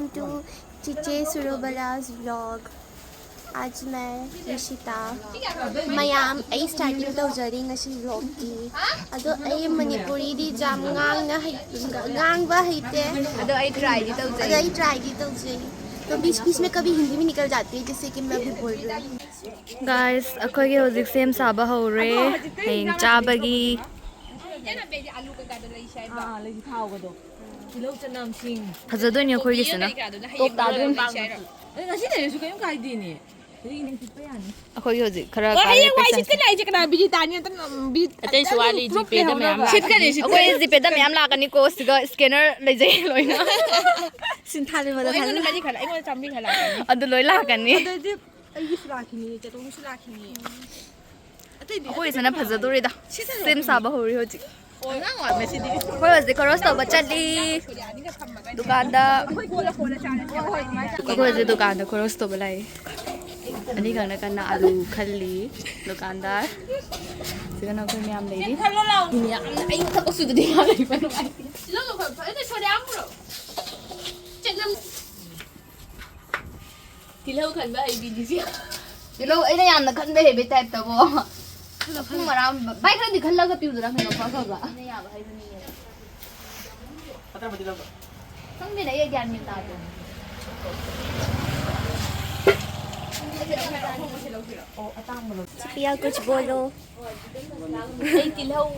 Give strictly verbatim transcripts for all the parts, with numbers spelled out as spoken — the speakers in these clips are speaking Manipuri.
To Chiche Surobala's vlog. आज मैं ऋषिता। ꯃꯌꯥꯝ, ꯑꯩ starting ꯇꯧꯖꯔꯤ ꯉꯁꯤ vlogꯀꯤ꯫ ꯑꯗꯣ ꯑꯩ ꯃꯅꯤꯄꯨꯔꯤꯗꯤ ꯌꯥꯝ ꯉꯥꯡꯅ ꯍꯩ-, ꯉꯥꯡꯕ ꯍꯩꯇꯦ꯫ ꯑꯗꯣ ꯑꯩ tryꯗꯤ ꯇꯧꯖꯩ꯫ ꯑꯗꯣ ꯑꯩ tryꯗꯤ ꯇꯧꯖꯩ꯫ तो बीच बीच में कभी हिंदी भी निकल जाती है, जिससे कि मैं भी बोल रही हूँ। Guys, ꯑꯩꯈꯣꯏꯒꯤ ꯍꯧꯖꯤꯛ ꯁꯦꯝ ꯁꯥꯕ ꯍꯧꯔꯦ꯫ ꯍꯌꯦꯡ ꯆꯥꯕꯒꯤ꯫ ꯑꯥ, ꯂꯩꯁꯤ ꯊꯥꯎꯒꯗꯣ꯫ ꯇꯤꯜꯍꯧ, ꯆꯅꯝ, ꯁꯤꯡ꯫ ꯐꯖꯗꯣꯏꯅꯦ ꯑꯩꯈꯣꯏꯒꯤꯁꯤꯅ꯫ ꯇꯣꯞ ꯇꯥꯗꯣꯏꯅꯤ꯫ ꯑꯗꯨ ꯉꯁꯤ ꯂꯩꯔꯁꯨ ꯀꯩꯝ ꯀꯥꯏꯗꯦꯅꯦ꯫ ꯍꯧꯖꯤꯛ ꯏꯅꯤꯡ ꯆꯤꯠꯄ ꯌꯥꯅꯤ꯫ ꯑꯩꯈꯣꯏꯒꯤ ꯍꯧꯖꯤꯛ ꯈꯔ ꯑꯣ, ꯍꯌꯦꯡ ꯋꯥꯏ ꯀꯥꯏꯔꯦ ꯁꯤꯠꯀꯅꯤ ꯍꯥꯏꯁꯦ ꯀꯅꯥ ꯕꯤꯖꯤ ꯇꯥꯅꯤ? ꯑꯝꯇ, ꯎꯝ, ꯕꯤ-, ꯑꯇꯩꯁꯨ ꯑꯝꯇ ꯋꯥꯠꯂꯤ, proof ꯖꯤꯄꯦꯗ ꯃꯌꯥꯝ ꯂꯩꯍꯧꯅꯕ꯫ ꯂꯥꯛꯀꯅꯤ꯫ ꯁꯤꯠꯀꯅꯤ꯫ ꯑꯩꯈꯣꯏ ꯖꯤꯄꯦꯗ ꯃꯌꯥꯝ ꯂꯥꯛꯀꯅꯤꯀꯣ, ꯁꯤꯒ scanner ꯂꯩꯖꯩ ꯂꯣꯏꯅ꯫ ꯁꯤꯟꯊꯥꯜꯂꯤ ꯑꯣ, ꯃꯗ ꯑꯩꯉꯣꯟꯗ ꯊꯥꯖꯤꯜꯂꯤ꯫ ꯃꯔꯤ ꯈꯔ, ꯑꯩꯉꯣꯟꯗ ꯆꯥꯝꯃꯔꯤ ꯈꯔ ꯂꯥꯛꯀꯅꯤ꯫ ꯑꯗꯨ ꯂꯣꯏ ꯂꯥꯛꯀꯅꯤ꯫ ꯑꯗꯨꯗꯤ ꯑꯩꯒꯤꯁꯨ ꯂꯥꯛꯈꯤꯅꯤ, ꯆꯦꯇꯣꯡꯒꯤꯁꯨ ꯂꯥꯛꯈꯤꯅꯤ꯫ ꯑꯇꯩꯗꯤ ꯑꯩꯈꯣꯏꯁꯤꯅ ꯐꯖꯗꯣꯔꯦꯗ꯫ ꯁꯦꯝ ꯁꯥꯕ ꯍꯧꯔꯤ ꯍꯧꯖꯤꯛ꯫ ꯑꯉꯥꯡ ꯑꯣꯏꯔꯝꯃꯦ ꯁꯤꯗꯤ꯫ ꯑꯩꯈꯣꯏ ꯍꯧꯖꯤꯛ cross ꯇꯧꯕ ꯆꯠꯂꯤ꯫ ꯗꯨꯀꯥꯟꯗ꯫ ꯑꯩꯈꯣꯏ ꯀꯣꯜꯂ ꯀꯣꯜꯂ ꯆꯥꯔꯁꯦ꯫ ꯑꯩꯈꯣꯏ ꯍꯧꯖꯤꯛ ꯗꯨꯀꯥꯟꯗ cross ꯇꯧꯕ ꯂꯥꯛꯏ꯫ ꯑꯅꯤꯈꯛꯅ ꯀꯟꯅ ꯑꯂꯨ ꯈꯜꯂꯤ ꯗꯨꯀꯥꯟꯗ꯫ ꯁꯤꯗꯅ ꯑꯩꯈꯣꯏ ꯃꯌꯥꯝ ꯂꯩꯔꯤ꯫ ꯈꯜꯂꯣ ꯂꯥꯎ꯫ ꯌꯥꯝꯅ ꯑꯩ ꯊꯕꯛ ꯁꯨꯗꯗꯤ ꯃꯥ ꯂꯩꯕ ꯅꯨꯡꯉꯥꯏꯇꯦ꯫ ꯇꯤꯜꯍꯧ ꯂꯧꯈꯠꯄ-, ꯑꯩꯅ ꯁꯣꯗꯥ ꯌꯥꯎꯕ꯭ꯔꯣ? ꯆꯅꯝ꯫ ꯇꯤꯜꯍꯧ ꯈꯟꯕ ꯍꯩꯕꯤꯅꯤꯁꯤ꯫ ꯇꯤꯜꯍꯧ ꯑꯩꯅ ꯌꯥꯝꯅ ꯈꯟꯕ ꯍꯩꯕꯩ typeꯇꯀꯣ꯫ ꯃꯄꯨꯡ ꯃꯔꯥ-, ꯚꯥꯏ, ꯈꯔꯗꯤ ꯈꯜꯂꯒ ꯄꯤꯌꯨꯗꯅ ꯀꯩꯅꯣ, ꯐ ꯐꯕ꯫ ꯈꯪꯗꯦꯅꯦ, ꯑꯩ ꯒ꯭ꯌꯥꯟ ꯃꯦꯟ ꯇꯥꯗꯦ꯫ ꯁꯤꯄꯤꯌꯥ, कुछ बोलो। ꯑꯩ ꯇꯤꯜꯍꯧ,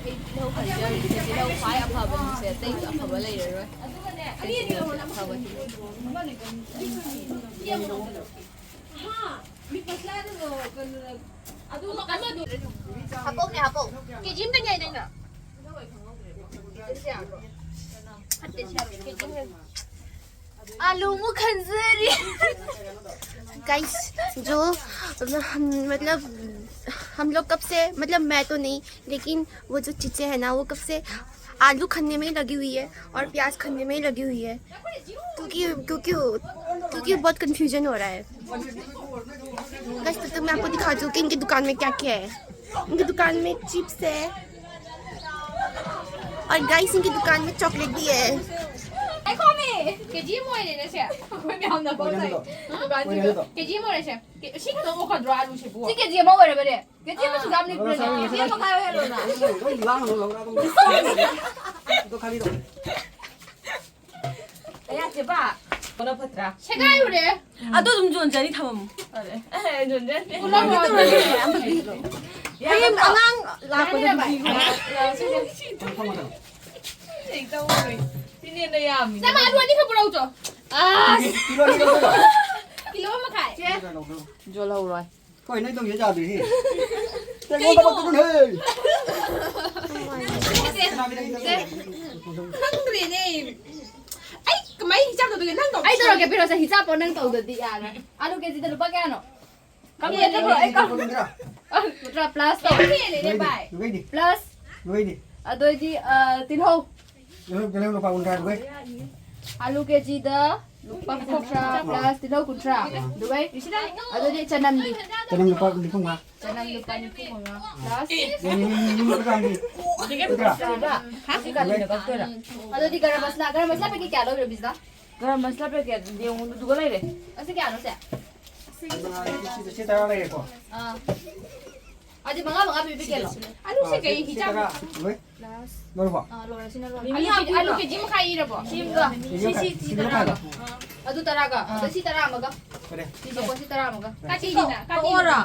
ꯑꯩ ꯇꯤꯜꯍꯧ ꯈꯟꯖꯔꯤꯁꯦ, ꯇꯤꯜꯍꯧ ꯈ꯭ꯋꯥꯏ ꯑꯐꯕꯅꯤꯁꯦ, ꯑꯇꯩ ꯑꯐꯕ ꯂꯩꯔꯔꯣꯏ꯫ ꯑꯩ ꯇꯤꯜꯍꯧꯁꯦ ꯑꯐꯕ ꯇꯤꯜꯍꯧ꯫ ꯍꯥꯄꯧꯅꯦ, ꯍꯥꯄꯧ꯫ ꯀꯦꯖꯤ ꯑꯃꯇꯪ ꯌꯥꯏ ꯅꯪꯅ꯫ ꯐꯠꯇꯦ, ꯁꯤ ꯌꯥꯔꯣꯏ꯫ ꯀꯦꯖꯤ ꯑꯃ ꯌꯥꯏ꯫ आलू वो खंजरी। गाइस, जो हम, मतलब, हम लोग कब से, मतलब, मैं तो नहीं, लेकिन वो जो चीज़ें हैं ना, वो कब से आलू खनने में ही लगी हुई है और प्याज खनने में ही लगी हुई है, क्योंकि, क्योंकि, क्योंकि बहुत कंफ्यूजन हो रहा है। गाइस, तब तक मैं आपको दिखा दूँ कि इनकी दुकान में क्या क्या है। इनकी दुकान में चिप्स है और गाइस, इनकी दुकान में चॉकलेट भी है। ꯉꯥꯏꯈꯣꯃꯤ! ꯀꯦ ꯖꯤ ꯑꯃ ꯑꯣꯏꯔꯦꯅꯦ ꯁꯦ꯫ ꯑꯩꯈꯣꯏ ꯃꯌꯥꯝꯅ ꯄꯣꯠ ꯆꯩ꯫ ꯑꯣꯏꯔꯦ ꯑꯗꯣ꯫ ꯗꯨꯀꯥꯟꯁꯤꯡꯗꯣ꯫ ꯑꯣꯏꯔꯦ ꯑꯗꯣ꯫ ꯀꯦ ꯖꯤ ꯑꯃ ꯑꯣꯏꯔꯦ ꯁꯦ꯫ ꯀꯦ-, ꯁꯤ ꯈꯛꯇꯪ ꯑꯣꯟꯈꯠꯇ꯭ꯔꯣ ꯑꯂꯨꯁꯤꯕꯨ? ꯁꯤ ꯀꯦ ꯖꯤ ꯑꯃ ꯑꯣꯏꯔꯕꯅꯦ꯫ ꯀꯦ ꯖꯤ ꯑꯃꯁꯨ ꯑꯥ꯫ ꯌꯥꯝ ꯂꯤꯛꯄ꯭ꯔꯅꯦ? ꯀꯦ ꯖꯤ ꯑꯃ ꯃꯈꯥꯏ ꯑꯣꯏꯍꯜꯂꯣꯅ꯫ ꯂꯣꯏ ꯂꯥꯡꯉꯒ ꯂꯧꯔ ꯑꯗꯨꯝ꯫ ꯑꯗꯣ ꯈꯥꯂꯤꯗꯣ꯫ ꯑꯌꯥ, ꯆꯦꯕꯥ꯫ ꯀꯣꯟꯅ ꯐꯠꯇ꯭ꯔꯥ? ꯁꯦꯒꯥꯏꯔꯨꯔꯦ꯫ ꯑꯗꯨ ꯑꯗꯨꯝ ꯌꯣꯟꯖꯅꯤ, ꯊꯝꯃꯝꯃꯣ꯫ ꯐꯔꯦ꯫ ꯑꯦ, ꯌꯣꯟꯖꯅꯤ꯫ ꯄꯨꯂꯞ ꯌꯥꯝ ꯌꯣꯟꯖꯅꯤ꯫ ꯍꯌꯦꯡ ꯑꯉꯥꯡ ꯂꯥꯛꯄꯗ ꯌꯥꯅꯤꯅ ꯚꯥꯏ? ꯄꯤꯕꯤꯌꯨ꯫ ꯌꯥꯁꯤ, ꯌꯥꯁꯤ꯫ ꯍꯦꯛꯇ ꯎꯔꯦ꯫ ꯁꯤꯅ ꯍꯦꯟꯅ ꯌꯥꯝꯃꯤ꯫ ꯆꯥꯃ ꯑꯂꯨ ꯑꯅꯤꯈꯛ ꯄꯨꯔꯛꯎ ꯆꯣ꯫ ꯑꯁ! ꯀꯤꯂꯣ ꯑꯅꯤ ꯂꯧꯗꯣꯏꯕ? ꯀꯤꯂꯣ ꯑꯃ ꯃꯈꯥꯏ꯫ ꯆꯦ꯫ ꯌꯣꯜꯍꯧꯔꯣꯏ꯫ ꯍꯣꯏ, ꯅꯣꯏ ꯇꯧꯒꯦ ꯌꯥꯗ꯭ꯔꯦꯍꯦ꯫ ꯀꯩꯅꯣ? ꯀꯩꯅꯣ? ꯇꯧꯔꯛꯀꯅꯨꯍꯦ꯫ ꯁꯦ, ꯁꯦ꯫ ꯈꯪꯗ꯭ꯔꯦꯅꯦ꯫ ꯑꯩ ꯀꯃꯥꯏ ꯍꯤꯁꯥꯞ ꯇꯧꯗꯣꯏꯅꯣ? ꯅꯪ ꯇꯧ꯫ ꯑꯩ ꯇꯧꯔꯒꯦ, ꯄꯤꯔꯛꯑꯣꯁꯦ, ꯍꯤꯁꯥꯞꯄꯣ ꯅꯪ ꯇꯧꯗꯗꯤ ꯌꯥꯔꯣꯏ꯫ ꯑꯂꯨ ꯀꯦꯖꯤꯗ ꯂꯨꯄꯥ ꯀꯌꯥꯅꯣ? ꯀꯝ ꯍꯦꯜꯂꯦ, ꯑꯩ ꯀꯝ-, ꯀꯨꯟꯊ꯭ꯔꯥ꯫ ꯑ, ꯀꯨꯟꯊ꯭ꯔꯥ plus ꯇꯧ꯫ ꯌꯥꯝ ꯍꯦꯜꯂꯦꯅꯦ, ꯂꯣꯏꯗꯤ, ꯚꯥꯏ꯫ ꯂꯣꯏꯗꯤ, plus꯫ ꯂꯣꯏꯗꯤ꯫ ꯑꯗꯨꯑꯣꯏꯗꯤ, ꯑ, ꯇꯤꯜꯍꯧ꯫ ꯇꯤꯜꯍꯧ, ꯇꯤꯜꯍꯧ ꯂꯨꯄꯥ ꯀꯨꯟꯊ꯭ꯔꯥ ꯂꯣꯏ꯫ ꯑꯂꯨ ꯀꯦꯖꯤꯗ ꯂꯨꯄꯥ ꯀꯨꯟꯊ꯭ꯔꯥ plus ꯇꯤꯜꯍꯧ ꯀꯨꯟꯊ꯭ꯔꯥ꯫ ꯑꯗꯨꯒ ꯑꯗꯨꯗꯤ ꯆꯅꯝꯗꯤ? ꯆꯅꯝ ꯂꯨꯄꯥ ꯅꯤꯐꯨ ꯃꯉꯥ꯫ ꯆꯅꯝ ꯂꯨꯄꯥ ꯅꯤꯐꯨ ꯃꯉꯥ plus꯫ ꯌꯦꯡ, ꯌꯦꯡ, ꯌꯦꯡ, ꯌꯦꯡ, ꯌꯦꯡ, ꯀꯨꯟꯊ꯭ꯔꯥ꯫ ꯍꯥ? ꯁꯤ ꯀꯥꯇꯤꯅ ꯀꯛꯇꯣꯏꯔꯥ? ꯑꯗꯨꯗꯤ ꯒꯔꯝ ꯃꯁꯂꯥ, ꯒꯔꯝ ꯃꯁꯂꯥ packet ꯀꯌꯥ ꯂꯧꯔꯤꯕ, ꯕꯤꯖꯤꯇꯥ? ꯒꯔꯝ ꯃꯁꯂꯥ packet ꯌꯦꯡꯉꯨ, ꯑꯗꯨꯒ ꯂꯩꯔꯦ꯫ ꯑꯁꯤ ꯀꯌꯥꯅꯣ, ꯁꯦ? ꯁꯤ, ꯁꯤ, ꯁꯤ ꯇꯔꯥ ꯂꯩꯔꯦꯀꯣ꯫ ꯑꯥ꯫ ꯑꯗꯨꯗꯤ ꯃꯉꯥ ꯃꯉꯥ ꯄꯤꯕꯤ ꯀꯦꯂꯣ꯫ ꯑꯂꯨꯁꯦ ꯀꯩ ꯁꯤ ꯍꯤꯟꯖꯥꯡ? ꯇꯔꯥ ꯂꯣꯏ꯫ ꯂꯣꯏꯔꯕꯣ? ꯑꯥ, ꯂꯣꯏꯔꯦ, ꯁꯤꯅ ꯂꯣꯏꯔꯦ꯫ ꯃꯤꯃꯤ ꯑꯂꯨ ꯀꯦ-, ꯍꯥꯞꯄꯤꯕ꯭ꯔꯣ? ꯑꯂꯨ ꯀꯦꯖꯤ ꯃꯈꯥꯏ ꯏꯔꯕꯣ? ꯁꯤꯝꯒ꯫ ꯀꯦꯖꯤ ꯁꯤ, ꯃꯈꯥꯏ꯫ ꯁꯤ, ꯁꯤ ꯀꯦꯖꯤ ꯃꯈꯥꯏ꯫ ꯇꯔꯥꯒ꯫ ꯑꯥ꯫ ꯑꯗꯨ ꯇꯔꯥꯒ꯫ ꯑꯥ꯫ ꯑꯗ ꯁꯤ ꯇꯔꯥ ꯑꯃꯒ꯫ ꯐꯔꯦ꯫ ꯁꯤ ꯀꯛꯑꯣ, ꯁꯤ ꯇꯔꯥ ꯑꯃꯒ꯫ ꯀꯥꯇꯤꯅ, ꯀꯥꯇꯤꯅ꯫ ꯀꯛꯑꯣꯔꯥ?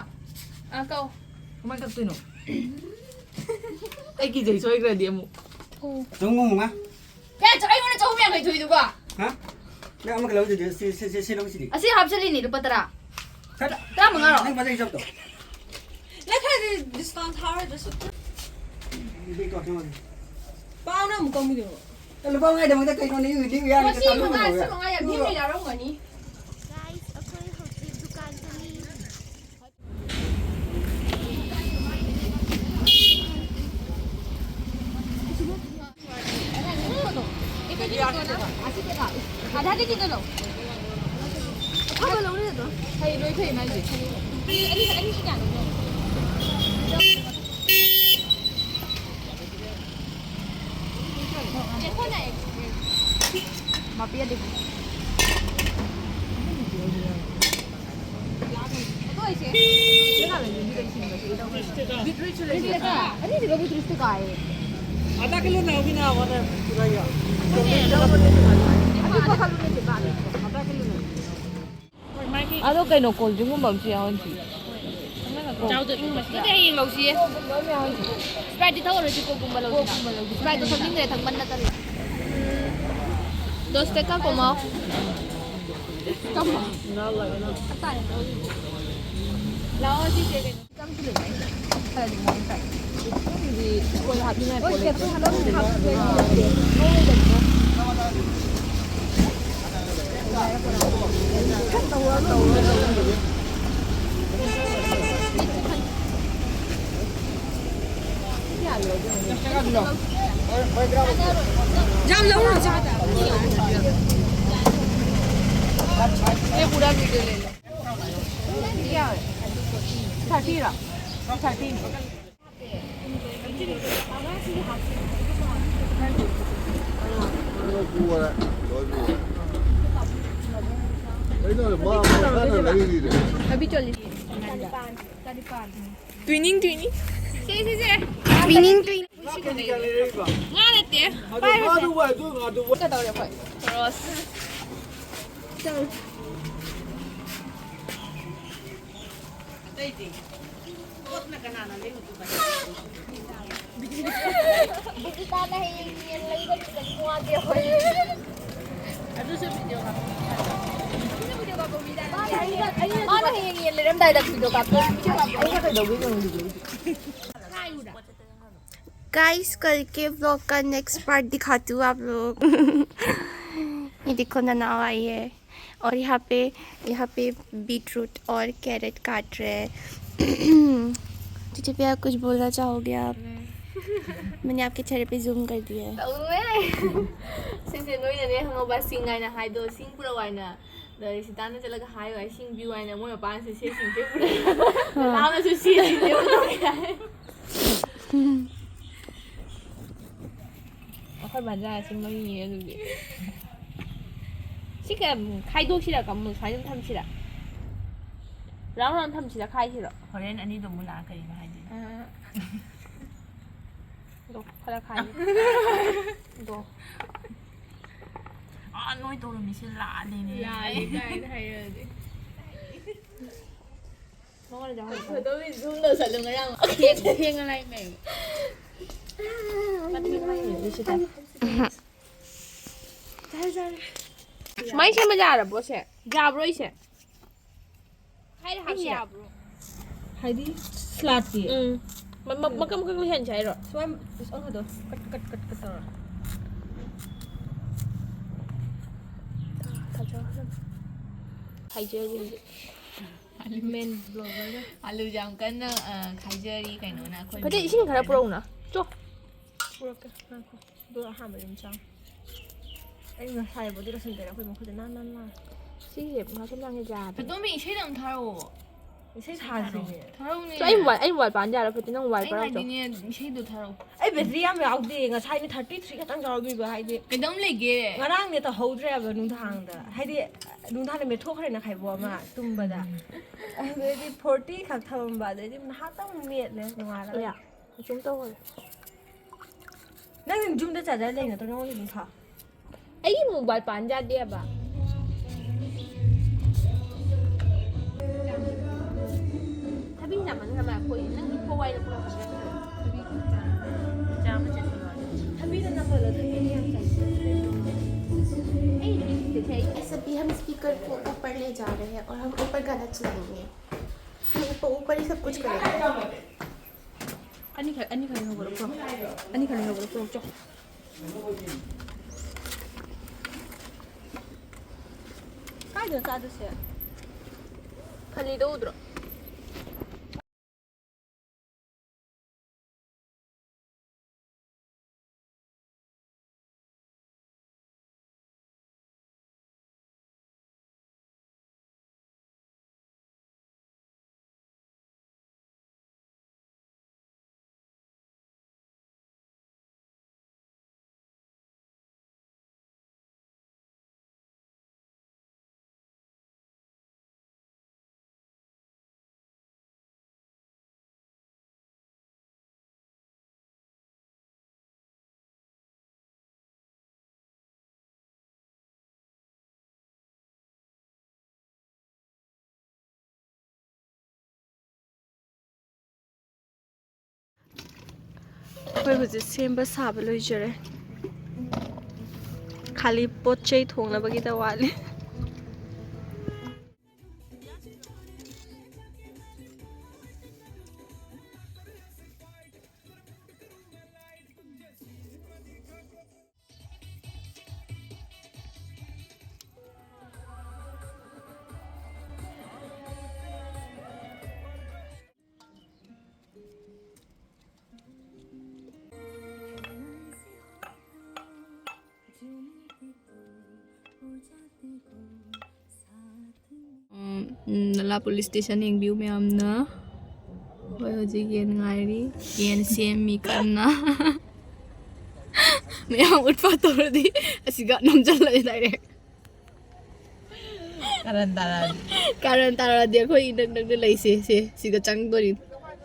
ꯑꯥ, ꯀꯛꯑꯣ꯫ ꯀꯃꯥꯏ ꯀꯛꯇꯣꯏꯅꯣ? ꯑꯩ ꯀꯤꯖꯩ, ꯁꯣꯏꯈ꯭ꯔꯗꯤ ꯑꯃꯨꯛ꯫ ꯆꯍꯨꯝ ꯃꯉꯥ꯫ ꯀꯌꯥ ꯆ-, ꯑꯩꯉꯣꯟꯗ ꯆꯍꯨꯝ ꯌꯥꯡꯈꯩ ꯊꯣꯛꯏꯗꯨꯕꯣ? ꯍꯥ? ꯅꯪ ꯑꯃꯒ ꯂꯧꯗꯣꯏꯗꯤ ꯁꯤ, ꯁꯤ, ꯁꯤ, ꯁꯤ ꯂꯧꯁꯤꯗꯤ꯫ ꯑꯁꯤ ꯍꯥꯞꯆꯜꯂꯤꯅꯦ, ꯂꯨꯄꯥ ꯇꯔꯥ꯫ ꯈꯔ ꯇꯔꯥꯃꯉꯥꯔꯣ? ꯅꯪ ꯐꯖꯩ ꯆꯞꯇꯣ꯫ ꯅꯪ ꯈꯔꯗꯤ discount ꯊꯥꯔꯣꯏꯗ꯭ꯔꯁꯨ꯫ ꯕꯦꯛꯇꯣ ꯀꯩꯅꯣ꯫ ꯄꯥꯎꯅ ꯑꯃꯨꯛ ꯀꯧꯅꯤꯡꯉꯦꯕ꯫ ꯑꯦ, ꯂꯨꯄꯥ ꯃꯉꯥꯒꯤꯗꯃꯛꯇ ꯀꯩꯅꯣ ꯅꯤꯡ, ꯅꯤꯡ ꯌꯥꯔꯦ, ꯃꯁꯤ ꯆꯠꯂꯨ ꯃꯉꯥ, ꯂꯣꯏꯔꯦ꯫ ꯁꯤ ꯃꯉꯥ ꯌꯥꯝ ꯅꯤꯡ ꯌꯥꯔꯝꯒꯅꯤ꯫ Guys, ꯑꯩꯈꯣꯏ ꯍꯧꯖꯤꯛ ꯗꯨꯀꯥꯟ ꯆꯠꯂꯤ꯫ ꯑꯗꯥꯗꯤ ꯀꯩꯅꯣ? ꯑꯐꯕ ꯂꯧꯔꯦ ꯑꯗꯣ꯫ ꯐꯩ, ꯂꯣꯏ ꯐꯩ ꯃꯥꯏꯁꯦ꯫ ꯑꯅꯤ, ꯑꯅꯤ, ꯑꯅꯤꯁꯤ ꯀꯌꯥꯅꯣ? ꯑꯦ, ꯀꯣꯟꯅ ꯑꯦ꯫ ꯑꯅꯤꯁꯤꯒ ꯕꯤꯇ꯭ꯔꯨꯠꯁꯨ ꯀꯥꯏꯌꯦ꯫ ꯑꯗꯥ ꯀꯤꯂꯣ ꯅ ꯍꯧꯒꯤ ꯅ ꯋꯥꯅ ꯄꯨꯔꯥ ꯌꯥ꯫ ꯑꯗꯨ ꯀꯩꯅꯣ, ꯀꯣꯜ ꯗ꯭ꯔꯤꯡꯒꯨꯝꯕ ꯑꯃꯁꯨ ꯌꯥꯎꯍꯟꯁꯤ꯫ ꯆꯥꯎꯗꯣ ꯏꯪꯕꯁꯤꯗ꯫ ꯅꯠꯇꯦ, ꯍꯌꯦꯡ ꯂꯧꯁꯤꯌꯦ꯫ ꯁ꯭ꯄ꯭ꯔꯥꯏꯠꯇꯤ ꯊꯛꯑꯔꯣꯏꯁꯤ, ꯀꯣꯛꯀꯨꯝꯕ ꯂꯧꯁꯤꯅ꯫ ꯁ꯭ꯄ꯭ꯔꯥꯏꯠꯇꯣ ꯊꯛꯅꯤꯡꯗ꯭ꯔꯦ, ꯊꯛꯃꯟꯅ ꯇꯜꯂꯦ꯫ ꯗꯣꯁ ꯇꯦꯀꯥ ꯀꯣꯃꯥꯎ꯫ ꯂꯥꯛꯑꯣ, ꯁꯤꯁꯦ ꯀꯩꯅꯣ꯫ ꯌꯥꯝ ꯂꯧꯔꯨꯅꯨ꯫ ꯑꯦ, ꯄꯨꯔꯥ ꯚꯤꯗꯤꯑꯣ ꯂꯩ ꯂꯩ꯫ ꯊꯥꯔꯇꯤꯔꯣ? ꯊꯥꯔꯇꯤꯅꯤ꯫ ꯂꯣꯏ ꯄꯨꯈꯔꯦ, ꯂꯣꯏ ꯄꯨꯈꯔꯦ꯫ ꯀꯩꯅꯣ, ꯃꯥ, ꯃꯥ ꯀꯟꯅ ꯂꯩꯔꯤꯅꯦ꯫ ꯊꯕꯤ ꯆꯣꯜꯂꯤ꯫ ꯇ꯭ꯋꯤꯅꯤꯡ, ꯇ꯭ꯋꯤꯅꯤꯡ꯫ ꯁꯦ, ꯁꯦ, ꯁꯦ꯫ ꯇ꯭ꯋꯤꯅꯤꯡ, ꯇ꯭ꯋꯤꯅꯤꯡ꯫ ꯉꯥ ꯀꯌꯥ ꯂꯩꯔꯛꯏꯕ? ꯉꯥ ꯅꯠꯇꯦ꯫ ꯑꯗꯨ ꯄꯥꯏꯔꯨꯁꯦ꯫ ꯉꯥꯗꯨꯕꯨ ꯑꯗꯨ ꯉꯥꯗꯨꯕꯨ꯫ ꯀꯗꯧꯔꯦ ꯑꯩꯈꯣꯏ? ꯔꯣꯁ꯫ ꯆꯠꯂꯨ꯫ ꯑꯇꯩꯗꯤ? ꯄꯣꯠꯅ ꯀꯅꯥꯅ ꯂꯩꯔꯨꯗꯣꯏꯕ? ꯕꯤꯖꯤꯇꯥꯅ ꯍꯌꯦꯡ ꯌꯦꯟ ꯂꯩꯕꯒꯤ ꯋꯥꯗꯦ ꯑꯩꯈꯣꯏ꯫ ꯑꯗꯨꯁꯨ ꯚꯤꯗꯤꯑꯣ ꯀꯥꯞꯄ꯫ ꯃꯥꯅ ꯍꯌꯦꯡ ꯌꯦꯟ ꯂꯩꯔꯝꯗꯥꯏꯗ ꯚꯤꯗꯤꯑꯣ ꯀꯥꯞꯄ꯫ ꯑꯩꯅ ꯀꯩꯗꯧꯕꯩ ꯌꯦꯡꯉꯨꯗꯣꯏꯕ? Guys, कल के vlog का next part दिखाती हूँ आप लोग। ये देखो, ननाव आई है और यहाँ पे, यहाँ पे बीटरूट और कैरेट काट रहे हैं। चीची भैया, कुछ बोलना चाहोगे आप? मैंने आपके चेहरे पे जूम कर दिया है। ꯇꯧꯋꯦ꯫ ꯁꯤꯁꯦ ꯅꯣꯏꯅꯅꯦ ꯈꯪꯉꯕ, ꯁꯤꯡ ꯍꯥꯏꯅ ꯍꯥꯏꯗꯣ, ꯁꯤꯡ ꯄꯨꯔꯛꯑꯣ ꯍꯥꯏꯅ꯫ ꯑꯗ ꯁꯤꯇꯥꯟꯗ ꯆꯠꯂꯒ ꯍꯥꯏꯌꯣ ꯍꯥꯏ, ꯁꯤꯡ ꯄꯤꯌꯨ ꯍꯥꯏꯅ ꯃꯣꯏ ꯃꯄꯥꯅꯁꯨ ꯁꯦ ꯁꯤꯡꯁꯦ ꯄꯨꯔꯛꯑꯣ꯫ ꯅꯅꯥꯎꯅꯁꯨ ꯁꯦ ꯁꯤꯡꯁꯦ ꯄꯨꯔꯛꯑꯣ ꯍꯥꯏ꯫ ꯑꯩꯈꯣꯏ ꯃꯖꯥꯁꯤ ꯃꯩꯅꯦ ꯑꯗꯨꯗꯤ꯫ ꯁꯤ ꯀ-, ꯈꯥꯏꯗꯣꯛꯁꯤꯔ, ꯀꯃꯨ ꯁꯨꯃꯥꯏꯅ ꯑꯗꯨꯝ ꯊꯝꯁꯤꯔ? Round round ꯊꯝꯁꯤꯔ, ꯈꯥꯏꯁꯤꯔꯣ? ꯍꯣꯔꯦꯟ ꯑꯅꯤꯗꯣ ꯑꯃꯨꯛ ꯂꯥꯛꯑ ꯀꯔꯤꯅꯣ ꯍꯥꯏꯗꯣꯏꯅꯣ? ꯑꯥ꯫ ꯑꯗꯣ ꯈꯔ ꯈꯥꯏ꯫ ꯑꯗꯣ꯫ ꯑꯥ, ꯅꯣꯏ ꯇꯧꯔꯝꯃꯤꯁꯦ ꯂꯥꯜꯂꯦꯅꯦ꯫ ꯂꯥꯜꯂꯦ ꯀꯥꯏꯅ ꯍꯥꯏꯔꯛꯑꯗꯤ꯫ ꯃꯉꯣꯟꯗ ꯍꯪꯉꯣ꯫ ꯐꯣꯇꯣꯒꯤ ꯖꯨꯝ ꯇꯧꯁꯜꯂꯨ ꯉꯔꯥꯡ꯫ ꯊꯦꯡ-, ꯊꯦꯡꯉ ꯂꯥꯛꯏꯃꯦ꯫ ꯃꯊꯦꯡ ꯂꯥꯛꯏꯃꯦ, ꯁꯤꯗ꯫ ꯖꯥꯔꯦ, ꯖꯥꯔꯦ꯫ ꯁꯨꯃꯥꯏꯅ ꯁꯦꯝꯕ ꯌꯥꯔꯕꯣ ꯁꯦ? ꯌꯥꯕ꯭ꯔꯣ ꯑꯩꯁꯦ? ꯍꯥꯏꯔ ꯍꯥꯞꯁꯤ ꯑꯩꯁꯦ? ꯌꯥꯕ꯭ꯔꯣ? ꯍꯥꯏꯗꯤ ꯁ꯭ꯂꯥꯠꯇꯤ? ꯎꯝ꯫ ꯃ-, ꯃ-, ꯃꯀꯛ ꯃꯀꯛ ꯂꯩꯍꯟꯁꯦ ꯍꯥꯏꯔꯣ? ꯁꯨꯃꯥꯏ-, ꯑꯁ, ꯑꯣꯟꯈꯗꯣ꯫ ꯀꯠ, ꯀꯠ, ꯀꯠ, ꯀꯠ ꯇꯧꯔ꯫ ꯍꯥꯏꯖꯔꯤ꯫ ꯃꯦꯟ ꯕ꯭ꯂꯣꯒꯔꯒ꯫ ꯑꯂꯨꯁꯦ ꯌꯥꯝ ꯀꯟꯅ, ꯑ, ꯈꯥꯏꯖꯔꯤ ꯀꯩꯅꯣꯅ ꯑꯩꯈꯣꯏ ꯐꯗꯤ ꯏꯁꯤꯡ ꯈꯔ ꯃꯦꯟꯕꯗꯨꯅ꯫ ꯄꯨꯔꯛꯎꯅ꯫ ꯆꯣ꯫ ꯄꯨꯔꯛꯀꯦ, ꯉꯥꯏꯈꯣ꯫ ꯑꯗꯣ ꯑꯍꯥꯟꯕꯗꯤ ꯑꯗꯨꯝ ꯆꯥꯎ꯫ ꯑꯩ ꯉꯁꯥꯏ ꯕꯣꯗꯤ ꯂꯣꯁꯟ ꯇꯩꯔ ꯑꯩꯈꯣꯏ ꯃꯈꯨꯠꯁꯦ ꯅꯥꯟ ꯅꯥꯟ ꯅꯥꯜꯂꯦ꯫ ꯁꯤꯁꯦ ꯃꯥꯁꯨ ꯂꯥꯡꯉꯦ ꯌꯥꯗꯦ꯫ ꯐꯇꯣꯝꯕꯤ, ꯏꯁꯩꯗ ꯑꯃ ꯊꯥꯔꯛꯑꯣ꯫ ꯏꯁꯩ ꯏꯁꯩ ꯊꯥꯔꯛꯑꯣ꯫ ꯊꯥꯁꯤꯅꯦ꯫ ꯊꯥꯔꯛꯎꯅꯦ꯫ ꯆꯣ, ꯑꯩ ꯃꯣꯕꯥꯏꯜ, ꯑꯩ ꯃꯣꯕꯥꯏꯜ ꯄꯥꯟ ꯌꯥꯔꯣꯏ, ꯐꯠꯇꯦ, ꯅꯪ ꯃꯣꯕꯥꯏꯜ ꯑꯩ ꯄꯥꯏꯔꯛꯑꯣ ꯆꯣ꯫ ꯍꯥꯏꯗꯤꯅꯦ, ꯏꯁꯩꯗꯣ ꯊꯥꯔꯛꯑꯣ꯫ ꯑꯩ ꯕꯦꯇ꯭ꯔꯤ ꯌꯥꯝ ꯌꯥꯎꯗꯦ, ꯉꯁꯥꯏꯅꯦ ꯊꯥꯔꯇꯤ ꯊ꯭ꯔꯤ ꯈꯛꯇꯪ ꯌꯥꯎꯔꯝꯃꯤꯕ, ꯍꯥꯏꯗꯤ ꯀꯩꯗꯧꯝ ꯂꯩꯒꯦ? ꯉꯔꯥꯡꯅꯦ ꯇꯧꯍꯧꯗ꯭ꯔꯦꯕ ꯅꯨꯡꯗꯥꯡꯗ, ꯍꯥꯏꯗꯤ ꯅꯨꯡꯗꯥꯡꯗ ꯃꯦꯠꯊꯣꯛꯈ꯭ꯔꯦꯅ ꯈꯥꯏꯕꯣꯛ ꯑꯃ ꯇꯨꯝꯕꯗ, ꯑꯗꯨꯗꯩꯗꯤ ꯐꯣꯔꯇꯤ ꯈꯛ ꯊꯝꯃꯝꯕ, ꯑꯗꯩꯗꯤ ꯉꯥꯏꯍꯥꯛꯇꯪ ꯃꯦꯠꯂꯦ ꯅꯣꯡꯉꯥꯜꯂꯒ꯫ ꯑꯌꯥ, ꯀꯩꯁꯨꯝ ꯇꯧꯔꯣꯏ꯫ ꯅꯪ ꯌꯨꯝꯗ ꯆꯥꯔꯖꯔ ꯂꯩ ꯅꯠꯇ꯭ꯔꯣ? ꯅꯉꯣꯟꯗ ꯑꯗꯨꯝ ꯊꯥꯎ꯫ ꯑꯩꯒꯤ ꯃꯣꯕꯥꯏꯜ ꯄꯥꯟ ꯌꯥꯗꯦꯕ꯫ ꯊꯕꯤ ꯆꯥꯃꯟꯈ꯭ꯔ ꯃꯥꯜꯂꯦ ꯑꯩꯈꯣꯏ꯫ ꯅꯪꯒꯤ ꯄꯋꯥꯏꯗ ꯄꯨꯔꯛꯄ ꯅꯠꯇ꯭ꯔꯣ? ꯊꯕꯤ ꯆꯥꯃ ꯆꯠꯄ ꯃꯥꯜꯂꯦ꯫ ꯊꯕꯤꯗ ꯅꯝꯍꯜꯂꯣ, ꯊꯕꯤꯗꯤ ꯌꯥꯝ ꯆꯥꯏ꯫ ꯑꯩ ꯏꯁꯄꯤꯀꯔ ꯀꯣ ꯎꯄꯔ ꯂꯦ ꯖꯥ ꯔꯍꯦ ꯍꯩ ꯑꯣꯔ ꯍꯝ ꯎꯄꯔ ꯒꯥꯅꯥ ꯆꯂꯥꯌꯦꯡꯒꯦ꯫ ꯎꯄꯔ ꯎꯄꯔ he sub ꯀꯨꯆ ꯀꯔꯦꯡꯒꯦ꯫ ꯑꯅꯤꯈꯛ, ꯑꯅꯤꯈꯛ ꯂꯩꯍꯧꯕ꯭ꯔꯣ? ꯄꯨꯔꯛꯑꯣ꯫ ꯑꯅꯤꯈꯛ ꯂꯩꯍꯧꯕ꯭ꯔꯣ? ꯄꯨꯔꯛꯑꯣ, ꯆꯣ꯫ ꯀꯥꯏꯗꯅꯣ ꯆꯥꯗꯣꯏꯁꯦ? ꯈꯜꯂꯤꯗꯣ ꯎꯗ꯭ꯔꯣ? ꯑꯩꯈꯣꯏ ꯍꯧꯖꯤꯛ ꯁꯦꯝꯕ ꯁꯥꯕ ꯂꯣꯏꯖꯔꯦ꯫ ꯈꯥꯂꯤ ꯄꯣꯠ ꯆꯩ ꯊꯣꯡꯅꯕꯒꯤꯗ ꯋꯥꯠꯂꯤ꯫ ꯎꯝ, ꯎꯝ, ꯅꯂꯥ ꯄꯨꯂꯤꯁ ꯁ꯭ꯇꯦꯁꯟ ꯌꯦꯡꯕꯤꯌꯨ ꯃꯌꯥꯝꯅ꯫ ꯍꯣꯏ, ꯍꯧꯖꯤꯛ ꯌꯦꯟ ꯉꯥꯏꯔꯤ꯫ ꯌꯦꯟ ꯁꯦꯝꯃꯤ ꯀꯟꯅ꯫ ꯃꯌꯥꯝ ꯎꯠꯄ ꯇꯧꯔꯗꯤ ꯑꯁꯤꯒ ꯅꯝꯁꯤꯜꯂꯛꯑꯦ ꯗꯥꯏꯔꯦꯛ꯫ ꯀꯥꯔꯟ ꯇꯥꯔꯛꯑꯗꯤ꯫ ꯀꯥꯔꯟ ꯇꯥꯔꯛꯑꯗꯤ ꯑꯩꯈꯣꯏ ꯏꯅꯛ ꯅꯛꯅ ꯂꯩꯁꯦ, ꯁꯦ, ꯁꯤꯗ ꯆꯪꯗꯣꯔꯤ꯫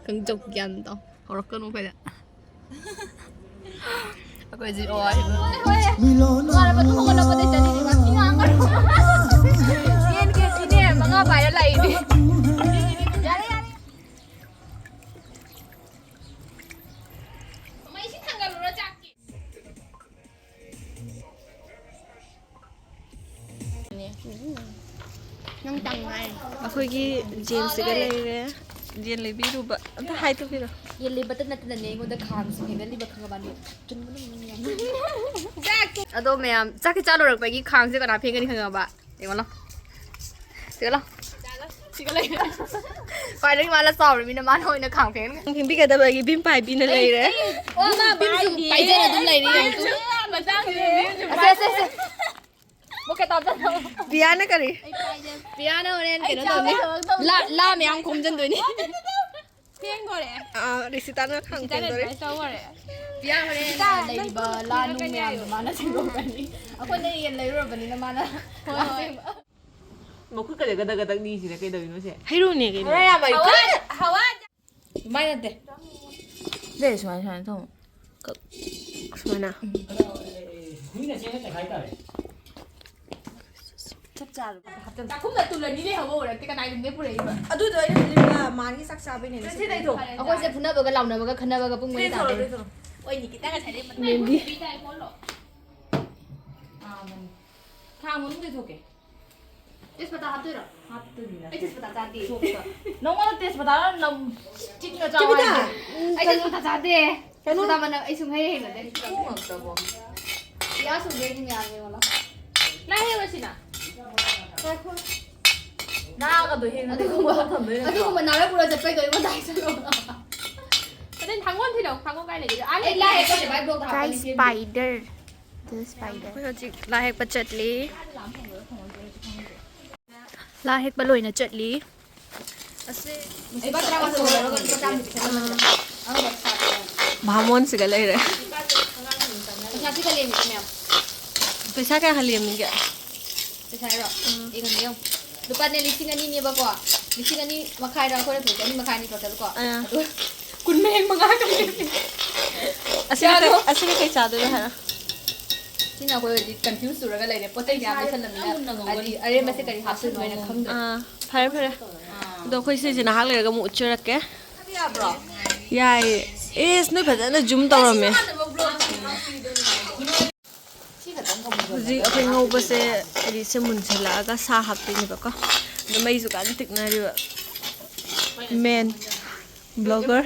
ꯈꯪꯖꯧ, ꯒ꯭ꯌꯥꯟ ꯇꯧ꯫ ꯍꯧꯔꯛꯀꯅꯨ ꯑꯩꯈꯣꯏꯗ꯫ ꯑꯩꯈꯣꯏ ꯍꯧꯖꯤꯛ ꯑꯣ ꯍꯥꯏꯕ꯫ ꯍꯣꯏ, ꯍꯣꯏ꯫ ꯋꯥꯔꯕ ꯑꯗꯨꯝ ꯍꯧꯒꯠꯂꯛꯄꯗꯩ ꯆꯠꯂꯤꯅꯦ, ꯋꯥꯊꯤ ꯉꯥꯡꯒꯅꯨ꯫ ꯌꯦꯟ ꯀꯦꯖꯤꯅꯦ, ꯃꯉꯥ ꯄꯥꯏꯔ ꯂꯥꯛꯏꯅꯦ꯫ ꯌꯥꯔꯦ, ꯌꯥꯔꯦ꯫ ꯃꯩꯁꯤ ꯊꯥꯡꯒꯠꯂꯨꯔꯣ ꯆꯥꯛꯀꯤ꯫ ꯅꯪ ꯇꯪ ꯉꯥꯏꯔꯦ꯫ ꯑꯩꯈꯣꯏꯒꯤ ꯖꯦꯟꯁꯤꯒ ꯂꯩꯔꯦ꯫ ꯌꯦꯟ ꯂꯩꯕꯤꯔꯨꯕ꯫ ꯑꯝꯇ ꯍꯥꯏ ꯇꯧꯕꯤꯔꯣ꯫ ꯌꯦꯟ ꯂꯩꯕꯇ ꯅꯠꯇꯅꯅꯦ ꯑꯩꯉꯣꯟꯗ ꯈꯥꯡꯁꯨ ꯍꯦꯟꯒꯠꯂꯤꯕ ꯈꯪꯉꯕ ꯅꯦ? ꯆꯨꯝꯕꯅ ꯃꯔꯣꯜ ꯑꯃ꯫ ꯑꯗꯣ ꯃꯌꯥꯝ ꯆꯥꯛꯀꯤ ꯆꯥ ꯂꯣꯏꯔꯛꯄꯒꯤ ꯈꯥꯡꯁꯦ ꯀꯅꯥ ꯐꯦꯡꯒꯅꯤ ꯈꯪꯉꯕ? ꯌꯦꯡꯉꯣ ꯂꯥꯎ꯫ ꯁꯤꯒ ꯂꯥꯎ꯫ ꯁꯤꯒ ꯂꯩꯔꯦ꯫ ꯈ꯭ꯋꯥꯏꯗꯒꯤ ꯃꯥꯅ ꯆꯥꯎꯔꯃꯤꯅ ꯃꯥꯅ ꯑꯣꯏꯅ ꯈꯥꯡ ꯐꯦꯡꯒꯅꯤ꯫ ꯐꯦꯡꯕꯤꯒꯗꯕꯒꯤ ꯕꯤꯝ ꯄꯥꯏꯕꯤꯅ ꯂꯩꯔꯦ꯫ ꯑꯣ, ꯃꯥ ꯕꯤꯝꯁꯨ ꯄꯥꯏꯖꯔ ꯑꯗꯨꯝ ꯂꯩꯔꯤ ꯌꯦꯡꯉꯨ꯫ ꯑꯁꯦ, ꯑꯁꯦ, ꯑꯁꯦ꯫ ꯕꯣꯀꯦ ꯇꯥꯞꯇ ꯇꯧ꯫ ꯄꯤꯌꯥꯅ ꯀꯔꯤ? ꯄꯤꯌꯥꯅ ꯍꯣꯔꯦꯟ ꯀꯩꯅꯣ ꯇꯧꯅꯤ꯫ ꯂꯥ, ꯂꯥ ꯃꯌꯥꯝ ꯈꯣꯝꯖꯟꯗꯣꯏꯅꯤ꯫ ꯐꯦꯡꯗꯣꯔꯦ꯫ ꯑꯥ, ꯔꯤꯁꯤꯇꯥꯅ ꯈꯥꯡ ꯁꯤꯗ ꯐꯦꯡꯗꯣꯔꯦ꯫ ꯑꯦꯗꯚꯥꯏꯁ ꯇꯧꯈꯔꯦ꯫ ꯄꯤꯌꯥ ꯍꯣꯔꯦꯟ ꯁꯤꯗ ꯂꯩꯔꯤꯕ ꯅꯪ ꯂꯥ ꯅꯨꯡ ꯀꯩꯅꯣ ꯃꯌꯥꯝꯗꯣ ꯍꯥꯏꯌꯣ꯫ ꯃꯥꯅ ꯁꯦꯡꯗꯣꯛꯀꯅꯤ꯫ ꯑꯩꯈꯣꯏꯅ ꯌꯦꯟ ꯂꯩꯔꯨꯔꯕꯅꯤꯅ ꯃꯥꯅ ꯍꯣꯏ, ꯍꯣꯏ꯫ ꯂꯥ ꯁꯦꯡꯕ꯫ ꯃꯈꯨꯠꯀꯁꯦ ꯒꯗꯛ ꯒꯗꯛ ꯅꯤꯛꯏꯁꯤꯅ ꯀꯩꯗꯧꯔꯤꯅꯣ ꯁꯦ? ꯍꯩꯔꯨꯅꯦ ꯀꯩꯅꯣ꯫ ꯍꯋꯥ-, ꯍꯋꯥ-, ꯑꯗꯨꯃꯥꯏ ꯅꯠꯇꯦ꯫ ꯁꯦ ꯁꯨꯃꯥꯏꯅ, ꯁꯨꯃꯥꯏꯅ ꯊꯝꯃꯣ꯫ ꯀꯛ-, ꯁꯨꯃꯥꯏꯅ꯫ ꯍꯨꯏꯅ ꯆꯦꯟꯒ ꯆꯈꯥꯏ ꯇꯥꯔꯦ꯫ ꯆꯞ ꯆꯥꯔꯕ꯫ ꯆꯥꯛꯈꯨꯝꯗ ꯇꯨꯜ ꯑꯅꯤ ꯂꯩꯍꯧꯕ ꯎꯔꯛꯇꯦ, ꯀꯅꯥꯏ ꯌꯨꯝꯗꯩ ꯄꯨꯔꯛꯏꯕ? ꯑꯗꯨꯗꯣ ꯑꯩꯅ ꯈꯜꯂꯤꯕ ꯃꯥꯒꯤ ꯆꯥꯛ ꯆꯥꯕꯩꯅꯦꯅ ꯁꯤ ꯁꯤꯗ ꯂꯩꯊꯣꯛ꯫ ꯂꯩꯊꯣꯛ꯫ ꯑꯩꯈꯣꯏꯁꯦ ꯐꯨꯅꯕꯒ ꯂꯥꯎꯅꯕꯒ ꯈꯟꯅꯕꯒ ꯄꯨꯡ ꯃꯔꯤ ꯁꯤ ꯂꯩꯊꯣꯛ, ꯇꯥꯗꯣꯔꯦ꯫ ꯂꯩꯊꯣꯛ꯫ ꯑꯣꯏꯅꯤ ꯈꯤꯇꯪ ꯉꯁꯥꯏꯗꯩ ꯃꯇꯝ ꯃꯦꯟꯗꯤ꯫ ꯈꯥꯡ ꯃꯅꯨꯡꯗ ꯊꯣꯛꯀꯦ꯫ ꯇꯦꯖꯄꯇꯥ ꯍꯥꯞꯇꯣꯏꯔꯣ? ꯍꯥꯞꯇꯣꯏꯅꯤꯅ꯫ ꯑꯩ ꯇꯦꯖꯄꯇꯥ ꯆꯥꯗꯦ꯫ ꯁꯣꯛꯇ꯫ ꯅꯪꯉꯣꯟꯗ ꯇꯦꯖꯄꯇꯥ ꯅꯝ ꯆꯤꯛꯅ ꯆꯥꯎ ꯆꯦꯕꯤꯇꯥ! ꯍꯥꯏꯁꯦ꯫ ꯎꯝ, ꯑꯩ ꯀꯩꯅꯣ? ꯇꯦꯖꯄꯇꯥ ꯆꯥꯗꯦ꯫ ꯀꯩꯅꯣ? ꯇꯦꯖꯄꯇꯥ ꯃꯅꯝ ꯑꯩ ꯁꯨꯡꯍꯩ ꯍꯩꯅꯗꯦ꯫ ꯊꯣꯡꯉꯛꯇꯕꯣ? ꯌꯥ ꯁꯨꯡꯗꯣꯏꯅꯤ ꯃꯌꯥꯝ ꯌꯦꯡꯉꯣ꯫ ꯂꯥꯏ ꯍꯦꯛ ꯂꯣꯏꯁꯤꯅ꯫ ꯉꯥꯏꯈꯣ꯫ ꯅꯥꯒꯗꯣ ꯍꯦꯟꯅ ꯑꯗꯨꯒꯨꯝꯕ, ꯊꯝꯗꯣꯏ ꯅꯠꯇ꯭ꯔꯣ? ꯑꯗꯨꯒꯨꯝꯕ ꯅꯥꯔꯛ ꯄꯨꯔ ꯆꯠꯄꯩꯗꯣ ꯑꯩꯉꯣꯟꯗ ꯍꯥꯏꯁꯜꯂꯣ꯫ ꯑꯗꯨ ꯊꯥꯡꯒꯣꯟ ꯊꯤꯔꯛꯑꯣ꯫ ꯊꯥꯡꯒꯣꯟ ꯀꯥꯏ ꯂꯩꯒꯦ? ꯑꯥ, ꯂꯩ, ꯂꯥꯏ ꯍꯦꯛ ꯆꯠꯂꯦ, ꯚꯥꯏ, ꯕ꯭ꯂꯣꯛꯇ ꯍꯥꯞꯄꯅꯤ꯫ Guys, spider. This spider. ꯑꯩꯈꯣꯏ ꯍꯧꯖꯤꯛ ꯂꯥ ꯍꯦꯛꯄ ꯆꯠꯂꯤ꯫ ꯂꯥ ꯍꯦꯛꯄ ꯂꯣꯏꯅ ꯆꯠꯂꯤ꯫ ꯑꯁꯤ ꯂꯨꯄꯥ ꯇꯔꯥꯃꯥꯊꯣꯏ ꯂꯧꯔꯒ ꯂꯨꯄꯥ ꯆꯥꯝꯃ ꯄꯤꯁꯜꯂꯝꯃꯁꯤꯔꯥ? ꯑꯃꯈꯛ ꯁꯥꯕꯗ꯫ ꯚꯥꯃꯣꯟꯁꯤꯒ ꯂꯩꯔꯦ꯫ ꯄꯩꯁꯥ ꯄꯤꯈꯠꯂꯦ ꯃꯤ ꯃꯌꯥꯝ꯫ ꯄꯩꯁꯥ ꯀꯌꯥ ꯍꯜꯂꯦꯝꯃꯤꯒꯦ? ꯄꯩꯁꯥ ꯍꯥꯏꯔꯣ? ꯎꯝ꯫ ꯌꯦꯡꯍꯟꯒꯦ ꯌꯦꯡꯉꯣ꯫ ꯂꯨꯄꯥꯅꯦ ꯂꯤꯁꯤꯡ ꯑꯅꯤꯅꯦꯕꯀꯣ꯫ ꯂꯤꯁꯤꯡ ꯑꯅꯤ ꯃꯈꯥꯏꯔ ꯑꯩꯈꯣꯏꯅ ꯊꯣꯛꯇꯦ, ꯑꯅꯤ ꯃꯈꯥꯏꯅꯤ total ꯀꯣ꯫ ꯑꯥ꯫ ꯑꯗꯨ ꯀꯨꯟ ꯃꯔꯤ ꯃꯉꯥ ꯈꯛ ꯂꯦꯝꯃꯤ꯫ ꯑꯁꯤꯅ ꯀꯩ, ꯀꯌꯥꯅꯣ? ꯑꯁꯤꯅ ꯀꯩ ꯆꯥꯗꯣꯏꯅꯣ ꯍꯥꯏꯔꯣ? ꯁꯤꯅ ꯑꯩꯈꯣꯏ ꯍꯧꯖꯤꯛ confuse ꯆꯨꯔꯒ ꯂꯩꯔꯦ꯫ ꯄꯣꯠ ꯆꯩ ꯃꯌꯥꯝ ꯂꯩꯁꯜꯂꯝꯅꯤꯅ ꯍꯥꯏꯗꯤ ꯑꯔꯦꯝꯕꯁꯦ ꯀꯔꯤ ꯍꯥꯞꯇꯣꯏꯅꯣ ꯍꯥꯏꯅ ꯈꯪꯗ꯭ꯔꯦ꯫ ꯑꯥ, ꯐꯔꯦ, ꯐꯔꯦ꯫ ꯑꯗꯣ ꯑꯩꯈꯣꯏ ꯁꯤꯁꯦ ꯉꯥꯏꯍꯥꯛ ꯂꯩꯔꯒ ꯑꯃꯨꯛ ꯎꯠꯆꯔꯛꯀꯦ꯫ ꯌꯥꯏꯌꯦ꯫ ꯑꯦꯁ, ꯅꯣꯏ ꯐꯖꯅ zoom ꯇꯧꯔꯝꯃꯦ꯫ ꯍꯧꯖꯤꯛ ꯑꯩꯈꯣꯏ ꯉꯧꯕꯁꯦ ꯍꯥꯏꯗꯤ ꯁꯤ ꯃꯨꯟꯁꯤꯜꯂꯛꯑꯒ ꯁꯥ ꯍꯥꯞꯇꯣꯏꯅꯦꯕꯀꯣ꯫ ꯑꯗꯣ ꯃꯩꯁꯨ ꯀꯟꯅ ꯇꯤꯛꯅꯔꯤꯕ꯫ Main vlogger꯫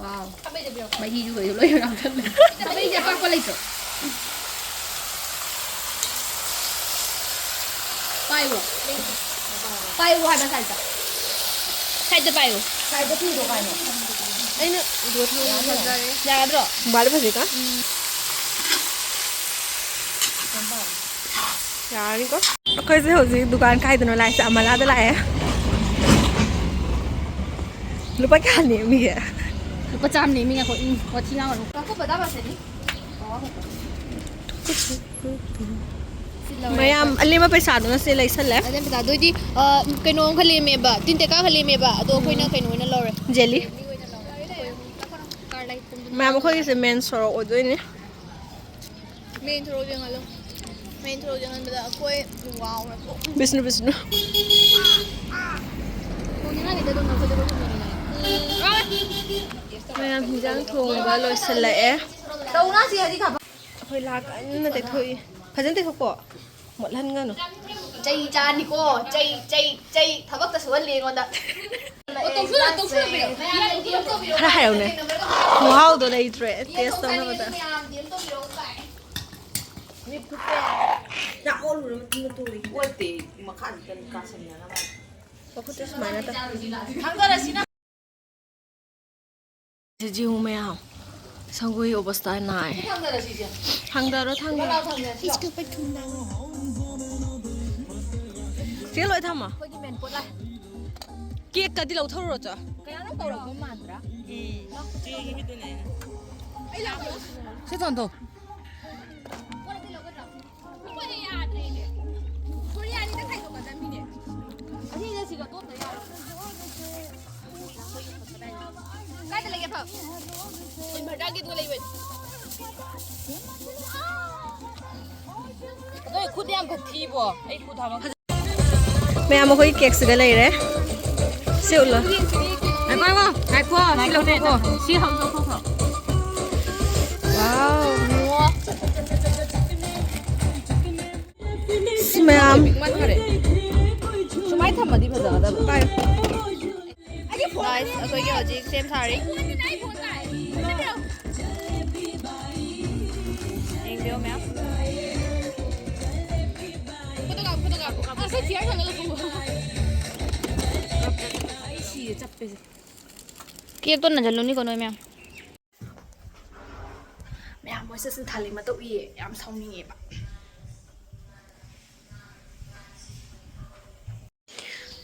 Wow꯫ ꯃꯍꯤꯁꯨ ꯀꯩꯁꯨ ꯂꯣꯏ ꯌꯥꯎꯁꯜꯂꯦ꯫ ꯈꯥꯕꯩꯁꯦ ꯑꯄꯥꯛꯄ ꯂꯩꯇ꯭ꯔꯣ? ꯄꯥꯏꯌꯣ꯫ ꯄꯥꯏꯌꯣ ꯍꯥꯏꯕ sideꯇ꯫ Sideꯇ ꯄꯥꯏꯌꯣ꯫ Sideꯇ ꯊꯤꯗꯣ ꯀꯥꯏꯅꯣ? ꯑꯩꯅ ꯏꯗꯣ ꯊꯤꯗꯣ ꯌꯥꯅꯤ꯫ ꯌꯥꯒꯗ꯭ꯔꯣ? ꯕꯥꯔ ꯐꯖꯩꯀꯣ? ꯎꯝ꯫ ꯌꯥꯔꯅꯤꯀꯣ? ꯑꯩꯈꯣꯏꯁꯦ ꯍꯧꯖꯤꯛ ꯗꯨꯀꯥꯟ ꯀꯥꯏꯗꯅꯣ ꯂꯥꯛꯏꯁꯦ? ꯑꯃꯂꯥꯗ ꯂꯥꯛꯑꯦ꯫ ꯂꯨꯄꯥ ꯀꯌꯥ ꯅꯦꯝꯃꯤꯒꯦ? ꯂꯨꯄꯥ ꯆꯥꯝꯃ ꯅꯦꯝꯃꯤ, ꯉꯥꯏꯈꯣ꯫ ꯎꯝ, ꯋꯥꯊꯤ ꯉꯥꯡꯒꯅꯨ꯫ ꯃꯌꯥꯝ ꯑꯂꯦꯝꯕ ꯄꯩꯁꯥꯗꯨꯅ ꯁꯤ ꯂꯩꯁꯜꯂꯦ꯫ ꯑꯗꯨꯗꯤ ꯄꯩꯁꯥ ꯑꯗꯨ ꯑꯣꯏꯗꯤ, ꯑ, ꯀꯩꯅꯣ ꯑꯃꯈꯛ ꯂꯦꯝꯃꯦꯕ, ꯇꯤꯟ ꯇꯦꯀꯥ ꯈꯛ ꯂꯦꯝꯃꯦꯕ, ꯑꯗꯣ ꯑꯩꯈꯣꯏꯅ ꯎꯝ꯫ ꯀꯩꯅꯣ ꯑꯣꯏꯅ ꯂꯧꯔꯦ꯫ Jelly꯫ ꯃꯌꯥꯝ ꯑꯩꯈꯣꯏꯒꯤꯁꯦ main ꯁꯣꯔꯣꯛ ꯑꯣꯏꯗꯣꯏꯅꯤ꯫ Main ꯁꯣꯔꯣꯛ ꯌꯦꯡꯍꯜꯂꯣ꯫ Main ꯁꯣꯔꯣꯛ ꯌꯦꯡꯍꯟꯕꯗ ꯑꯩꯈꯣꯏ ꯋꯥꯎꯔꯦ꯫ ꯕꯤꯁꯅꯨ, ꯕꯤꯁꯅꯨ꯫ ꯇꯣꯡꯅꯤꯡꯉꯥꯏ ꯂꯩꯇꯦ, ꯑꯗꯨꯝ ꯅꯈꯣꯏꯗ ꯂꯣꯏ ꯇꯣꯡꯅꯤꯡꯉꯥꯏ꯫ ꯃꯌꯥꯝ ꯍꯤꯟꯖꯥꯡ ꯊꯣꯡꯕ ꯂꯣꯏꯁꯤꯜꯂꯛꯑꯦ꯫ ꯇꯧꯅꯁꯤ ꯍꯧꯖꯤꯛ ꯈꯕ꯫ ꯑꯩꯈꯣꯏ ꯂꯥ ꯀꯟꯅ ꯇꯩꯊꯣꯛꯏ꯫ ꯐꯖꯅ ꯇꯩꯊꯣꯛꯀꯣ꯫ ꯃꯣꯠꯍꯟꯒꯅꯨ꯫ ꯆꯩ ꯆꯥꯅꯤꯀꯣ꯫ ꯆꯩ, ꯆꯩ, ꯆꯩ꯫ ꯊꯕꯛꯇ ꯁꯨꯍꯜꯂꯤ ꯑꯩꯉꯣꯟꯗ꯫ ꯑꯣ, ꯇꯧꯁꯤꯜꯂꯣ, ꯇꯧꯁꯤꯜꯂꯣ꯫ ꯈꯔ ꯍꯥꯏꯔꯛꯎꯅꯦ꯫ ꯃꯍꯥꯎꯗꯣ ꯂꯩꯇ꯭ꯔꯦ, ꯇꯦꯁ ꯇꯧꯅꯕꯗ꯫ ꯃꯈꯨꯠꯇ ꯁꯨꯃꯥꯏꯅ ꯇꯧ꯫ ꯁꯤ ꯌꯦꯡꯉꯨ ꯃꯌꯥꯝ, ꯁꯪꯒꯣꯏ ꯑꯣꯕꯁꯇꯥ ꯅꯥꯏ꯫ ꯊꯥꯡꯗꯔꯣ, ꯊꯥꯡꯗꯔꯣ꯫ ꯆꯦ, ꯂꯣꯏ ꯊꯝꯃꯣ꯫ ꯀꯦꯛꯀꯗꯤ ꯂꯧꯊꯧꯔꯨꯔꯣ ꯆꯣ꯫ ꯀꯌꯥꯅꯣ ꯇꯧꯔꯛꯄ ꯃꯥꯟꯗ꯭ꯔꯥ? ꯁꯤ ꯊꯣꯟꯊꯣ꯫ ꯀꯥꯏꯗ ꯂꯩꯒꯦ ꯐꯛ? ꯏꯟꯚꯔꯇꯔꯒꯤꯗꯨ ꯂꯩꯕꯅꯤ꯫ ꯑꯗꯣ ꯑꯩ ꯈꯨꯠ ꯌꯥꯝ ꯐꯠ ꯊꯤꯕꯣ꯫ ꯑꯩ ꯈꯨꯠ ꯍꯥꯝꯃꯛ ꯃꯌꯥꯝ ꯑꯩꯈꯣꯏ ꯀꯦꯛꯁꯤꯒ ꯂꯩꯔꯦ꯫ ꯁꯤ ꯎꯠꯂꯣ꯫ ꯉꯥꯏꯈꯣ, ꯉꯥꯏꯈꯣ, ꯉꯥꯏꯈꯣ꯫ ꯁꯤ ꯍꯧꯖꯤꯛ ꯂꯧꯊꯣꯛꯈꯣ꯫ ꯋꯥꯎ꯫ ꯁꯤ ꯃꯌꯥꯝ꯫ ꯁꯨꯃꯥꯏꯅ ꯊꯝꯃꯗꯤ ꯐꯖꯒꯗꯕ꯫ ꯄꯥꯏꯌꯨ꯫ Guys, ꯑꯩꯈꯣꯏꯒꯤ ꯍꯧꯖꯤꯛ ꯁꯦꯝ ꯁꯥꯔꯤ꯫ ꯌꯦꯡꯕꯤꯌꯣ ꯃꯌꯥꯝ꯫ ꯀꯦꯛꯇꯣ ꯅꯟꯖꯜꯂꯨꯅꯤꯀꯣ ꯅꯣꯏ ꯃꯌꯥꯝ꯫ ꯃꯌꯥꯝ ꯃꯣꯏꯁꯦ ꯁꯤꯟ ꯊꯥꯜꯂꯤ ꯃꯇꯧ ꯎꯏꯌꯦ, ꯌꯥꯝ ꯁꯥꯎꯅꯤꯡꯉꯦꯕ꯫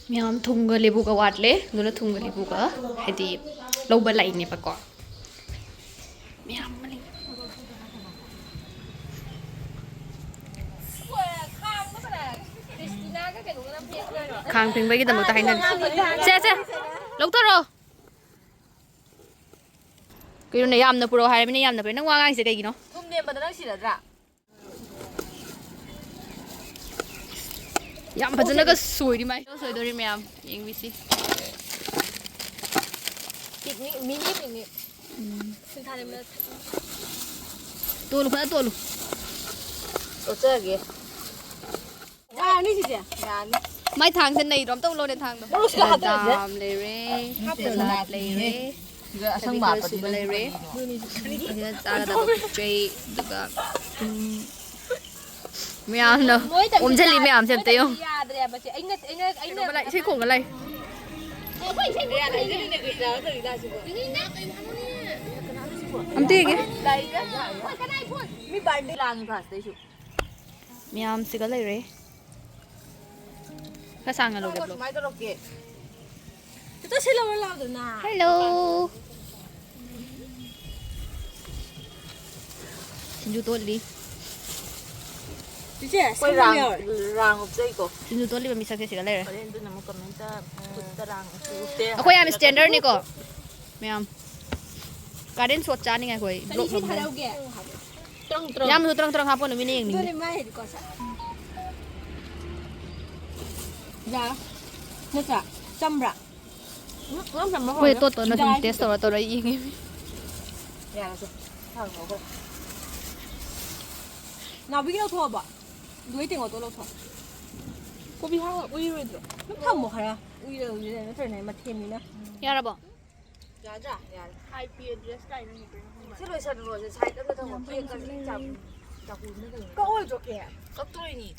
ꯃꯌꯥꯝ ꯊꯨꯝꯒ ꯂꯦꯕꯨꯒ ꯋꯥꯠꯂꯦ, ꯑꯗꯨꯅ ꯊꯨꯝꯒ ꯂꯦꯕꯨꯒ ꯍꯥꯏꯗꯤ ꯂꯧꯕ ꯂꯥꯛꯏꯅꯦꯕꯀꯣ꯫ ꯃꯌꯥꯝ ꯑꯃ ꯂꯩ꯫ ꯈꯥꯡ ꯐꯦꯡꯕꯒꯤꯗꯃꯛꯇ ꯍꯥꯏꯅꯔꯤ꯫ ꯁꯦ, ꯁꯦ, ꯂꯧꯊꯔꯣ꯫ ꯀꯩꯅꯣꯅꯦ, ꯌꯥꯝꯅ ꯄꯨꯔꯛꯑꯣ ꯍꯥꯏꯔꯃꯤꯅ ꯌꯥꯝꯅ ꯄꯨꯔꯛꯑꯦ꯫ ꯅꯪ ꯋꯥ ꯉꯥꯡꯉꯤꯁꯦ ꯀꯩꯒꯤꯅꯣ? ꯊꯨꯝ ꯅꯦꯝꯕꯗ ꯅꯪ ꯁꯤꯔꯗ꯭ꯔꯥ? ꯌꯥꯝ ꯐꯖꯅꯒ ꯁꯣꯏꯔꯤ ꯃꯥꯏ꯫ ꯁꯣꯏꯗꯣꯔꯤ ꯃꯌꯥꯝ ꯌꯦꯡꯕꯤꯁꯤ꯫ ꯄꯤꯛ ꯃꯤ- ꯃꯤꯅꯤ ꯃꯤꯅꯤ꯫ ꯎꯝ꯫ ꯁꯤꯟꯊꯥꯅꯦ ꯃꯅꯥ ꯊꯛ- ꯇꯣꯠꯂꯨ, ꯐꯖꯅ ꯇꯣꯠꯂꯨ꯫ ꯇꯣꯠꯆꯒꯦ꯫ ꯌꯥꯔꯅꯤ ꯁꯤꯁꯦ꯫ ꯌꯥꯔꯅꯤ꯫ ꯃꯥꯏ ꯊꯥꯡꯁꯦ ꯅꯩꯗ꯭ꯔꯣ? ꯑꯝꯇ ꯎꯠꯂꯣꯅꯦ ꯊꯥꯡꯗꯣ꯫ ꯃꯣꯔꯣꯛꯁꯤꯒ ꯍꯥꯞꯇꯣꯏꯁꯦ? ꯕꯗꯥꯝ ꯂꯩꯔꯦ, ꯅꯠꯇꯦ, ꯁꯂꯥꯗ ꯂꯩꯔꯦ, ꯁꯤꯗ ꯑꯁꯪꯕ ꯊꯕꯤ ꯈꯔ ꯍꯥꯞꯄꯗꯤ ꯁꯨꯕ ꯂꯩꯔꯦ꯫ ꯀꯔꯤꯅꯣ? ꯑꯁꯤꯅ ꯆꯥꯒꯗꯕ ꯄꯣꯠ ꯆꯩ, ꯑꯗꯨꯒ, ꯎꯝ, ꯃꯌꯥꯝꯅ ꯃꯣꯏ ꯇꯧꯔꯤꯁꯦ ꯑꯣꯝꯁꯤꯜꯂꯤ ꯌꯥ-, ꯃꯌꯥꯝꯁꯦ ꯃꯣꯏ ꯑꯝꯇ ꯌꯦꯡꯉꯨ꯫ ꯇꯧꯔꯤꯁꯦ ꯌꯥꯗ꯭ꯔꯦꯕ ꯁꯦ꯫ ꯑꯩꯅ, ꯑꯩꯅ, ꯑꯩꯅ ꯀꯩꯅꯣꯝꯃ ꯂꯥꯛ-, ꯏꯁꯩ ꯈꯣꯡꯉ ꯂꯥꯛꯏ꯫ ꯑꯦ, ꯑꯩꯈꯣꯏ ꯏꯁꯩ ꯈꯣꯡꯉ ꯂꯥꯛꯏꯅꯦ꯫ ꯑꯝꯇ ꯌꯦꯡꯒꯦ꯫ ꯃꯤ ꯕꯥꯔꯗꯦ ꯂꯥꯡꯉꯤ ꯐꯥꯁꯇ ꯑꯩꯁꯨ꯫ ꯃꯌꯥꯝꯁꯤꯒ ꯂꯩꯔꯦ꯫ ꯈꯔ ꯁꯥꯡꯅ ꯂꯧꯒꯦ, ꯕ꯭ꯂꯣꯛ꯫ ꯀꯃꯥꯏꯅ ꯇꯧꯔꯛꯀꯦ? ꯈꯤꯇ ꯁꯤꯜꯂꯧꯔ ꯂꯥꯎꯗꯅ꯫ ꯍꯦꯜꯂꯣ꯫ ꯁꯤꯡꯖꯨ ꯇꯣꯠꯂꯤ꯫ ꯆꯤꯆꯦ, ꯑꯩꯈꯣꯏ ꯁꯪꯒꯣꯝ ꯔꯥꯡ, ꯌꯥꯎꯔꯦ꯫ ꯔꯥꯡ ꯎꯞꯆꯩꯀꯣ꯫ ꯁꯤꯡꯖꯨ ꯇꯣꯠꯂꯤꯕ ꯃꯤꯁꯛꯁꯦ ꯁꯤꯗ ꯂꯩꯔꯦ꯫ ꯍꯣꯔꯦꯟ ꯑꯗꯨꯅ ꯑꯃꯨꯛ ꯀꯃꯦꯟꯇ ꯈꯨꯠꯇ ꯔꯥꯡ ꯎꯞꯄꯦ ꯑꯩꯈꯣꯏ ꯌꯥꯝ ꯍꯥꯏꯔꯛꯀꯅꯤ꯫ ꯁ꯭ꯇꯦꯟꯗꯔꯅꯤꯀꯣ꯫ ꯃꯌꯥꯝ꯫ ꯒꯥꯔꯗꯦꯟ ꯁꯣꯠ ꯆꯥꯅꯤꯡꯉꯥꯏ ꯑꯩꯈꯣꯏ ꯀꯔꯤ ꯕ꯭ꯂꯣꯛ ꯏꯁꯩ ꯅꯝꯕ꯫ ꯊꯥꯔꯛꯎꯒꯦ? ꯇ꯭ꯔꯪ, ꯇ꯭ꯔꯪ꯫ ꯌꯥꯝꯅꯁꯨ ꯇ꯭ꯔꯪ ꯇ꯭ꯔꯪ ꯍꯥꯞꯄꯅꯨ, ꯃꯤꯅ ꯌꯦꯡꯅꯤꯡꯗꯦ꯫ ꯑꯗꯨꯅꯦ ꯃꯥ ꯍꯥꯏꯗꯤꯀꯣ, ꯁꯥ-, ꯌꯥ-, ꯅꯠꯇ꯭ꯔꯥ? ꯆꯝꯕ꯭ꯔꯥ? ꯎꯝ, ꯌꯥꯝ ꯆꯝꯕ ꯑꯩꯈꯣꯏ ꯍꯧꯔꯦ꯫ ꯇꯣꯠ ꯇꯣꯠꯅ ꯁꯨꯝ ꯌꯥꯔꯦ ꯇꯦꯁ ꯁꯤꯗ꯫ ꯇꯧꯔ ꯇꯧꯔ ꯌꯦꯡꯉꯤꯃꯤ꯫ ꯌꯥꯔꯦꯁꯦ꯫ ꯊꯥꯡ ꯂꯧꯈ꯭ꯔꯦ꯫ ꯅꯥꯎꯕꯤꯒꯤ ꯂꯧꯊꯣꯛꯑꯕꯣ? ꯂꯣꯏ ꯇꯦꯡꯀꯣꯠꯇꯣ ꯂꯧꯊꯣꯛ꯫ ꯀꯣꯕꯤ ꯍꯥꯞꯄ ꯎꯏꯔꯣꯏꯗ꯭ꯔꯣ? ꯑꯗꯨꯝ ꯊꯝꯃꯣ ꯈꯔ꯫ ꯎꯏꯔ ꯎꯏꯔ ꯅꯠꯇ꯭ꯔꯅꯦ ꯃꯊꯦꯜꯅꯤꯅ꯫ ꯌꯥꯔꯕꯣ? ꯌꯥꯗ꯭ꯔꯥ? ꯌꯥꯔꯦ꯫ ꯑꯥꯏ ꯄꯤ ꯑꯦꯗ꯭ꯔꯦꯁ ꯀꯥꯏꯅ ꯍꯦꯛꯇ ꯁꯤ ꯂꯣꯏꯁꯜꯂꯣ, ꯁꯤ ꯁꯥꯏꯗ ꯑꯝꯇ ꯊꯝꯃꯣ꯫ ꯌꯥꯝ ꯐꯖꯅ ꯆꯥꯛ-, ꯂꯩꯔꯦ꯫ ꯆꯥꯛꯈꯨꯝꯗ ꯀꯩꯅꯣ? ꯀꯛꯑꯣꯏꯗ꯭ꯔꯣ, ꯀꯦ? ꯀꯛꯇꯣꯏꯅꯤ꯫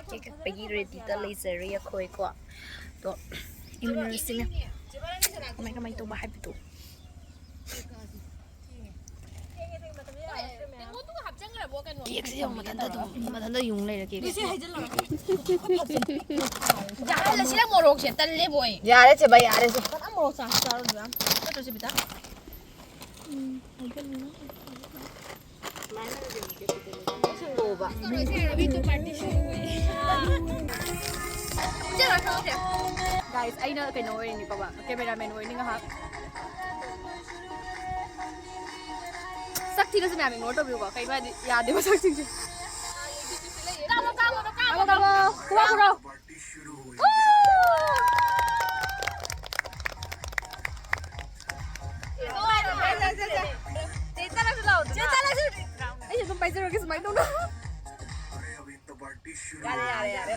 ꯀꯦꯛ ꯀꯛꯄꯒꯤ ꯔꯦꯗꯤꯗ ꯂꯩꯖꯔꯦ ꯑꯩꯈꯣꯏꯀꯣ꯫ ꯑꯗꯣ ꯏꯃꯨꯡꯁꯤꯅ ꯀꯃꯥꯏ ꯀꯃꯥꯏ ꯇꯧꯕ ꯍꯥꯏꯕꯗꯣ꯫ ꯀꯦꯛꯁꯦ ꯌꯦꯡꯉꯣ, ꯃꯊꯟꯇ ꯑꯗꯨꯝ, ꯃꯊꯟꯇ ꯌꯨꯡ ꯂꯩꯔꯦ ꯀꯦꯛꯁꯦ꯫ ꯌꯥꯔꯦ, ꯁꯤꯗ ꯃꯣꯔꯣꯛꯁꯦ ꯇꯜꯂꯦꯕꯣ ꯑꯩ꯫ ꯌꯥꯔꯦ, ꯆꯦꯕ, ꯌꯥꯔꯦ, ꯁꯦ꯫ ꯀꯅꯥ ꯃꯣꯔꯣꯛ ꯆꯥꯁꯨ ꯆꯥꯔꯣꯏꯗꯣ ꯌꯥꯝ꯫ ꯅꯠꯇ꯭ꯔꯣ, ꯆꯦ ꯕꯤꯇꯥ? ꯎꯝ, ꯍꯥꯏꯖꯜꯂꯨ꯫ ꯁꯨꯝ ꯂꯣꯕ꯫ ꯒꯥꯏꯁ, ꯑꯩꯅ ꯀꯩꯅꯣ ꯑꯣꯏꯔꯤꯅꯤꯀꯣ, ꯕ, ꯀꯦꯃꯦꯔꯥꯃꯦꯟ ꯑꯣꯏꯔꯤꯅꯤ ꯉꯥꯏꯍꯥꯛ꯫ ꯁꯛ ꯊꯤꯔꯁꯨ ꯃꯌꯥꯝ ꯏꯒꯅꯣꯔ ꯇꯧꯕꯤꯌꯨꯀꯣ, ꯀꯩꯅꯣ ꯍꯥꯏꯗꯤ ꯌꯥꯗꯦꯕ ꯁꯛꯁꯤꯡꯁꯦ꯫ ꯀꯥꯞꯄꯣ, ꯀꯥꯞꯄꯣ, ꯀꯥꯞꯄꯣ, ꯀꯥꯞꯄꯣ꯫ ꯈꯨꯔꯥꯎ, ꯈꯨꯔꯥꯎ꯫ ꯎ! ꯑꯩꯁꯨ ꯑꯗꯨꯝ ꯄꯥꯏꯖꯔꯒꯦ ꯁꯨꯃꯥꯏꯅ ꯇꯧꯅ꯫ ꯌꯥꯔꯦ, ꯌꯥꯔꯦ, ꯌꯥꯔꯦ꯫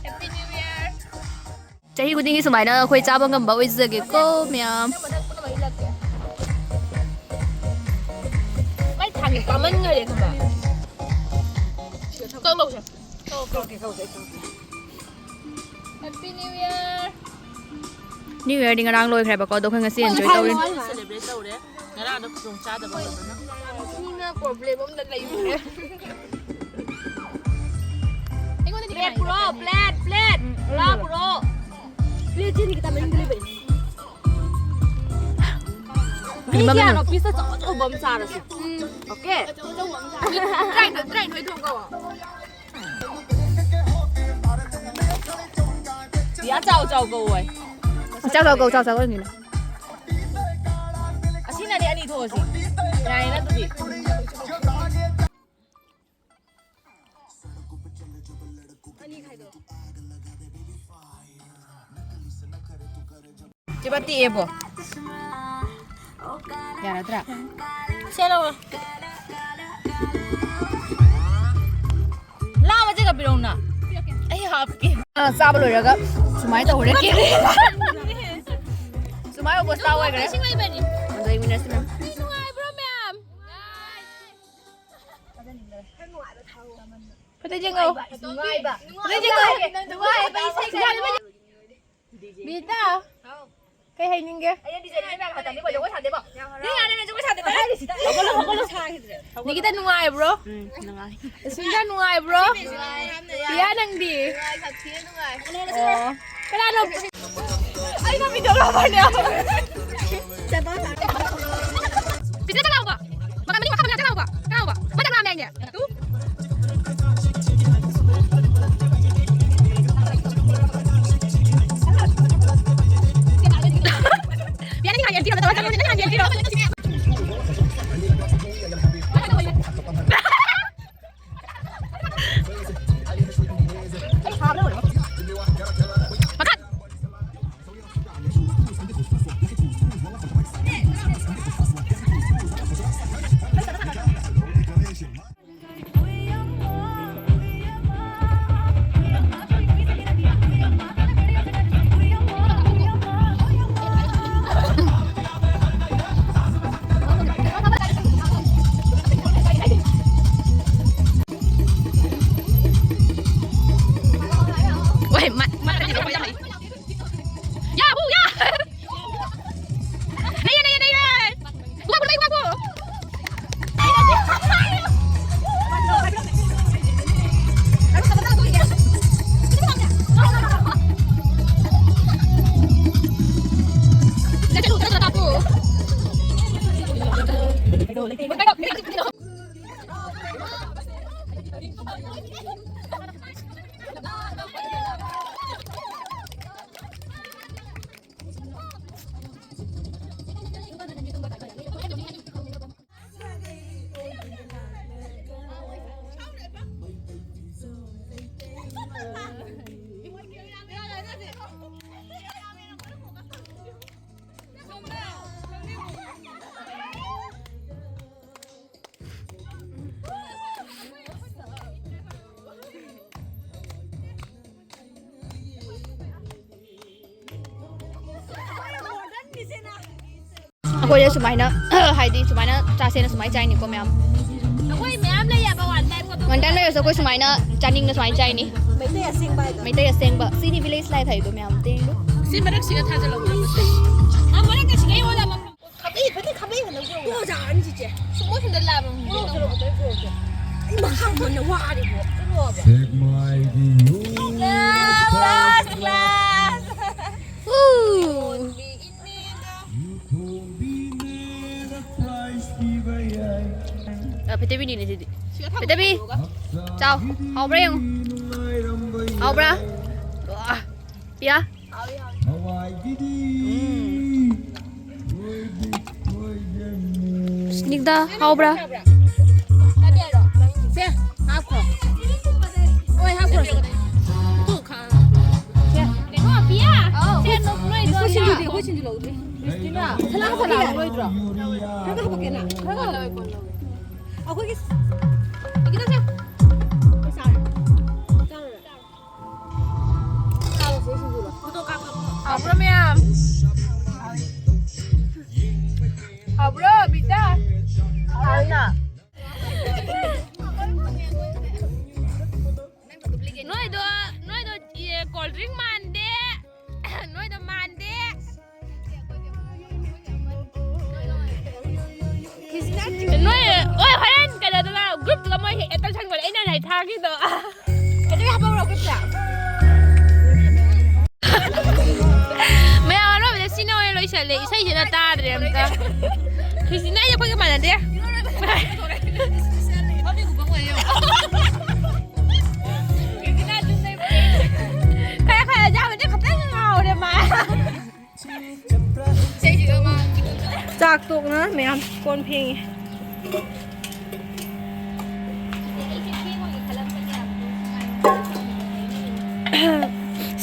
Happy New Year꯫ ꯆꯍꯤ ꯈꯨꯗꯤꯡꯒꯤ ꯁꯨꯃꯥꯏꯅ ꯑꯩꯈꯣꯏ ꯆꯥꯕ ꯉꯝꯕ ꯑꯣꯏꯖꯒꯦꯀꯣ ꯃꯌꯥꯝ꯫ ꯃꯩ ꯊꯥꯒꯦ ꯄꯥꯝꯃꯟꯈꯔꯦ ꯈꯪꯕ꯭ꯔꯥ? ꯀꯛ ꯂꯧꯁꯦ꯫ ꯀꯛ, ꯀꯛ, ꯀꯛ, ꯀꯛ, ꯀꯛ꯫ Happy New Year꯫ New Yearꯗꯤ ꯉꯔꯥꯡ ꯂꯣꯏꯈ꯭ꯔꯦꯕꯀꯣ, ꯑꯗꯣ ꯑꯩꯈꯣꯏ ꯉꯁꯤ enjoy ꯇꯧꯔꯤ꯫ Celebrate ꯇꯧꯔꯦ꯫ ꯉꯔꯥꯡꯗꯣ ꯈꯨꯗꯣꯡ ꯆꯥꯗꯕ ꯑꯣꯏꯕꯅ꯫ ꯃꯤꯅ problem ꯑꯃꯗ ꯂꯩꯔꯨꯔꯦ꯫ ꯑꯩꯉꯣꯟꯗꯗꯤ plate ꯄꯨꯔꯛꯑꯣ, plate, plate꯫ ꯄꯨꯔꯛꯑꯣ, ꯄꯨꯔꯛꯑꯣ꯫ Plateꯁꯤꯅ ꯈꯤꯇꯪ ꯃꯅꯤꯡꯗ ꯂꯩꯕꯅꯦ꯫ ꯃꯤ ꯀꯌꯥꯅꯣ piece ꯑꯆꯧ ꯑꯆꯧꯕ ꯑꯃ ꯆꯥꯔꯁꯦ꯫ ꯎꯝ꯫ Okay? Try, try ꯅꯣꯏ ꯊꯣꯡ ꯀꯧꯋꯣ꯫ ꯌꯥ ꯆꯥꯎ ꯆꯥꯎ ꯀꯧꯋꯣꯏ꯫ ꯆꯥꯎ ꯆꯥꯎ ꯀꯧ, ꯆꯥꯎ ꯆꯥꯎ ꯀꯧ꯫ ꯑꯁꯤꯅꯅꯦ ꯑꯅꯤ ꯊꯣꯛꯑꯁꯤ꯫ ꯌꯥꯏꯌꯦꯅ ꯑꯗꯨꯗꯤ꯫ ꯆꯦꯕꯥ ꯇꯦꯛꯑꯦꯕꯣ꯫ ꯌꯥꯔꯗ꯭ꯔꯥ? ꯁꯦ ꯂꯧꯔꯣ꯫ ꯂꯥꯕ ꯆꯦꯒ ꯄꯤꯔꯛꯎꯅ꯫ ꯑꯩ ꯍꯥꯞꯀꯦ꯫ ꯑ, ꯆꯥꯕ ꯂꯣꯏꯔꯒ ꯁꯨꯃꯥꯏꯅ ꯇꯧꯔꯦ꯫ ꯁꯨꯃꯥꯏꯅ ꯑꯣꯕꯣꯁꯇꯥ ꯑꯣꯏꯈ꯭ꯔꯦ꯫ ꯏꯁꯤꯡ ꯂꯩꯕꯅꯤ꯫ ꯑꯗꯣ ꯌꯦꯡꯃꯤꯟꯅꯔꯁꯤ ꯃꯌꯥꯝ꯫ ꯃꯤ ꯅꯨꯡꯉꯥꯏꯕ꯭ꯔꯣ ꯃꯌꯥꯝ? ꯐꯣꯇꯣ ꯌꯦꯡꯉꯣ꯫ ꯅꯨꯡꯉꯥꯏꯕ꯫ ꯐꯣꯇꯣ ꯌꯦꯡꯉꯣ꯫ ꯅꯨꯡꯉꯥꯏꯕ ꯏꯁꯩ ꯉꯥꯏꯕ꯫ ꯕꯤꯇꯥ, ꯍꯥꯎ꯫ ꯀꯩ ꯍꯥꯏꯅꯤꯡꯒꯦ? ꯑꯩꯅ ꯗꯤꯖꯦ ꯃꯌꯥꯝ ꯈꯛꯇꯅꯤ, ꯖꯒꯣꯏ ꯁꯥꯗꯦꯕꯣ꯫ ꯅꯪ ꯌꯥꯔꯦ, ꯅꯪ ꯖꯒꯣꯏ ꯁꯥꯗꯦ, ꯇꯥꯔꯦ꯫ ꯍꯧꯒꯠꯂꯣ, ꯍꯧꯒꯠꯂꯣ꯫ ꯅꯤꯀꯤꯇꯥ ꯅꯨꯡꯉꯥꯏꯕ꯭ꯔꯣ? ꯎꯝ, ꯅꯨꯡꯉꯥꯏ꯫ ꯁꯨꯅꯤꯇꯥ ꯅꯨꯡꯉꯥꯏꯕ꯭ꯔꯣ? ꯅꯨꯡꯉꯥꯏ꯫ ꯄꯤꯌꯥ ꯅꯪꯗꯤ? ꯅꯨꯡꯉꯥꯏ, ꯁꯥꯊꯤꯅ ꯅꯨꯡꯉꯥꯏ꯫ ꯑꯣ꯫ ꯀꯅꯥꯅꯣ? ꯑꯩꯅ video loverꯅꯦ꯫ ꯁꯤꯗ ꯆꯠꯂꯥꯎꯕ꯫ ꯃꯈꯥ ꯃꯅꯤꯡ ꯃꯈꯥ ꯃꯅꯤꯡ ꯆꯠꯂꯥꯎꯕ꯫ ꯆꯠꯂꯥꯎꯕ꯫ ꯃꯊꯛ ꯂꯥꯝꯃꯦ ꯑꯩꯅꯦ꯫ ꯇꯨ꯫ ꯄꯤꯌꯥ ꯅꯪ ꯍꯥꯟꯅ entry ꯇꯧꯔꯣ, ꯅꯪ ꯍꯥꯟꯅ entry ꯇꯧꯔꯣ꯫ ꯃꯈꯥ꯫ ꯑꯩꯈꯣꯏꯗ ꯁꯨꯃꯥꯏꯅ ꯍꯥꯏꯗꯤ ꯁꯨꯃꯥꯏꯅ ꯆꯥꯁꯦꯅ ꯁꯨꯃꯥꯏꯅ ꯆꯥꯏꯅꯤꯀꯣ ꯃꯌꯥꯝ꯫ ꯑꯩꯈꯣꯏ ꯃꯌꯥꯝ ꯂꯩꯌꯦꯕ one time ꯈꯛꯇ꯫ One time ꯂꯩꯔꯁꯨ ꯑꯩꯈꯣꯏ ꯁꯨꯃꯥꯏꯅ ꯆꯥꯅꯤꯡꯅ ꯁꯨꯃꯥꯏꯅ ꯆꯥꯏꯅꯤ꯫ ꯃꯩꯇꯩ ꯑꯁꯦꯡꯕ ꯍꯥꯏꯗꯣ꯫ ꯃꯩꯇꯩ ꯑꯁꯦꯡꯕ꯫ ꯁꯤꯅꯤ village life ꯍꯥꯏꯗꯣ ꯃꯌꯥꯝ ꯇꯦꯡꯗꯣ꯫ ꯁꯤ ꯃꯔꯛꯁꯤꯒ ꯊꯥꯖꯤꯜꯂꯧꯗ꯭ꯔꯕꯁꯦ꯫ ꯑ, ꯃꯔꯛꯇ ꯁꯤꯒꯩ ꯑꯣꯜꯂꯕ꯫ ꯈꯥꯕꯩ, ꯐꯖꯅ ꯈꯥꯕꯩ ꯍꯜꯂꯧ꯫ ꯄꯨꯔꯛꯑꯣ, ꯖꯥꯔꯅꯤ ꯆꯤꯆꯦ꯫ ꯁꯨꯝ ꯃꯣꯏ ꯁꯣꯝꯗ ꯂꯥꯛꯑꯕ ꯃꯤꯗꯣ ꯄꯨꯔꯛꯑꯣ, ꯇꯧꯕ꯫ ꯄꯨꯔꯛꯑꯣ, ꯄꯨꯔꯛꯑꯣ꯫ ꯑꯩ ꯃꯈꯥ ꯃꯣꯟꯅ ꯋꯥꯔꯦꯕꯣ꯫ ꯄꯨꯔꯛꯑꯣꯕ꯫ Take my view. First class. ꯑ, ꯐꯦꯇꯕꯤꯅꯤꯅꯦ ꯁꯤꯗꯤ꯫ ꯐꯦꯇꯕꯤ, ꯆꯥꯎ꯫ ꯍꯥꯎꯕ꯭ꯔꯥ ꯌꯦꯡꯉꯨ꯫ ꯍꯥꯎꯕ꯭ꯔꯥ? ꯋꯥ, ꯄꯤꯌꯥ꯫ ꯁ꯭ꯅꯤꯒꯗꯥ, ꯍꯥꯎꯕ꯭ꯔꯥ? ꯁꯦ, ꯍꯥꯞꯈ꯭ꯔꯣ꯫ ꯍꯣꯏ, ꯍꯥꯞꯈ꯭ꯔꯣ꯫ ꯁꯦ꯫ ꯀꯩꯅꯣ, ꯄꯤꯌꯥ? ꯁꯦ, ꯅꯣꯏ ꯑꯩꯈꯣꯏ ꯁꯤꯡꯖꯨꯗꯤ, ꯑꯩꯈꯣꯏ ꯁꯤꯡꯖꯨ ꯂꯧꯗ꯭ꯔꯤ꯫ ꯀ꯭ꯔꯤꯁꯇꯤꯅꯥ, ꯁꯂꯥ ꯁꯂꯥ ꯂꯧꯔꯣꯏꯗ꯭ꯔꯣ? ꯈꯔ ꯈꯔ ꯍꯥꯞꯄꯛꯀꯦꯅ? ꯈꯔ ꯈꯔ꯫ ꯑꯩꯈꯣꯏꯒꯤ ꯈꯤꯇꯪ ꯆꯥ-, ꯆꯥꯔꯣꯏ꯫ ꯍꯥꯎꯕ꯭ꯔꯣ ꯃꯌꯥꯝ? ꯍꯥꯎꯕ꯭ꯔꯣ, ꯕꯤꯇꯥ? ꯍꯥꯎꯅ꯫ ꯅꯣꯏꯗꯣ, ꯅꯣꯏꯗꯣ, ꯑꯦ, cold drink ꯃꯥꯟꯗꯦ꯫ ꯅꯣꯏꯗꯣ ꯃꯥꯟꯗꯦ꯫ ꯅꯣꯏ, ꯍꯣꯏ, ꯍꯣꯔꯦꯟ ꯀꯩꯅꯣꯗꯨꯒ, group ꯇꯨꯒ ꯃꯣꯏ add ꯇꯧꯁꯟꯈꯣꯅꯦ꯫ ꯑꯩꯅ ꯉꯁꯥꯏ ꯊꯥꯈꯤꯗꯣ꯫ ꯀꯩꯗꯧꯕꯩ ꯍꯥꯞꯄꯛꯎꯔꯣ group ꯇ? ꯃꯌꯥꯝ ꯑꯔꯣꯏꯕꯗ ꯁꯤ ꯅꯣꯏ ꯂꯣꯏꯁꯜꯂꯦ, ꯏꯁꯩꯁꯤꯅ ꯇꯥꯗ꯭ꯔꯦ ꯑꯝꯇ꯫ ꯈ꯭ꯔꯤꯁꯇꯤꯅꯥ, ꯑꯩꯈꯣꯏꯒ ꯃꯥꯟꯅꯗꯦ꯫ ꯈꯔ ꯈꯔ ꯆꯥꯕꯗꯤ ꯈꯛꯇꯪ ꯉꯥꯎꯔꯦ ꯃꯥ꯫ ꯆꯥꯛ ꯇꯣꯛꯅ ꯃꯌꯥꯝ ꯀꯣꯟ ꯐꯦꯡꯉꯤ꯫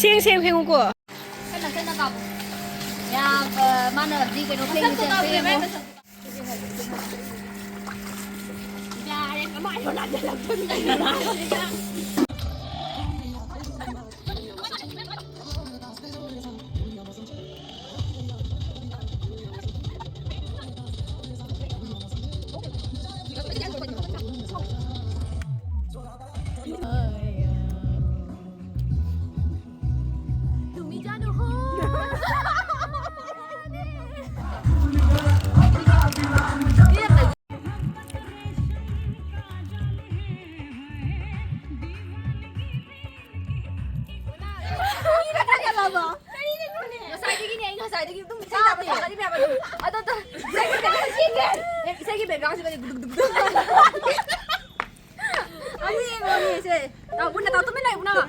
ꯁꯦꯡ ꯁꯦꯡ ꯐꯦꯡꯉꯨꯀꯣ꯫ ꯀꯟꯅ ꯀꯟꯅ ꯀꯥꯞꯄꯨ꯫ ꯌꯥꯝ, ꯑ, ꯃꯥꯅ ꯍꯧꯖꯤꯛ ꯀꯩꯅꯣ ꯐꯦꯡꯉꯤꯁꯦ ꯐꯦꯡꯉꯣ꯫ ꯌꯥꯔꯦ, ꯀꯃꯥꯏꯅ ꯅꯥꯟꯊꯔꯛꯇꯣꯏꯅꯣ? ꯉꯁꯥꯏꯗꯒꯤꯅꯦ, ꯑꯩ ꯉꯁꯥꯏꯗꯒꯤ ꯑꯗꯨꯝ ꯏꯁꯩ ꯇꯥꯕ ꯇꯥꯗꯦ꯫ ꯇꯥꯒꯅꯤ ꯃꯌꯥꯝ ꯑꯗꯨꯝ꯫ ꯑꯗꯣ, ꯑꯗꯣ, ꯏꯁꯩꯒꯤ background ꯁꯤꯒꯅꯦ, ꯏꯁꯩꯒꯤ background ꯁꯤꯒꯅꯦ ꯒꯨꯗꯨꯛ ꯒꯨꯗꯨꯛ ꯒꯨꯗꯨꯛ꯫ ꯑꯃꯨꯛ ꯌꯦꯡꯉꯣ, ꯃꯤꯁꯦ꯫ ꯇꯥꯎ, ꯄꯨꯟꯅ ꯇꯥꯎ, ꯇꯨꯃꯤꯟ ꯂꯩꯌꯨ, ꯄꯨꯟꯅꯃꯛ꯫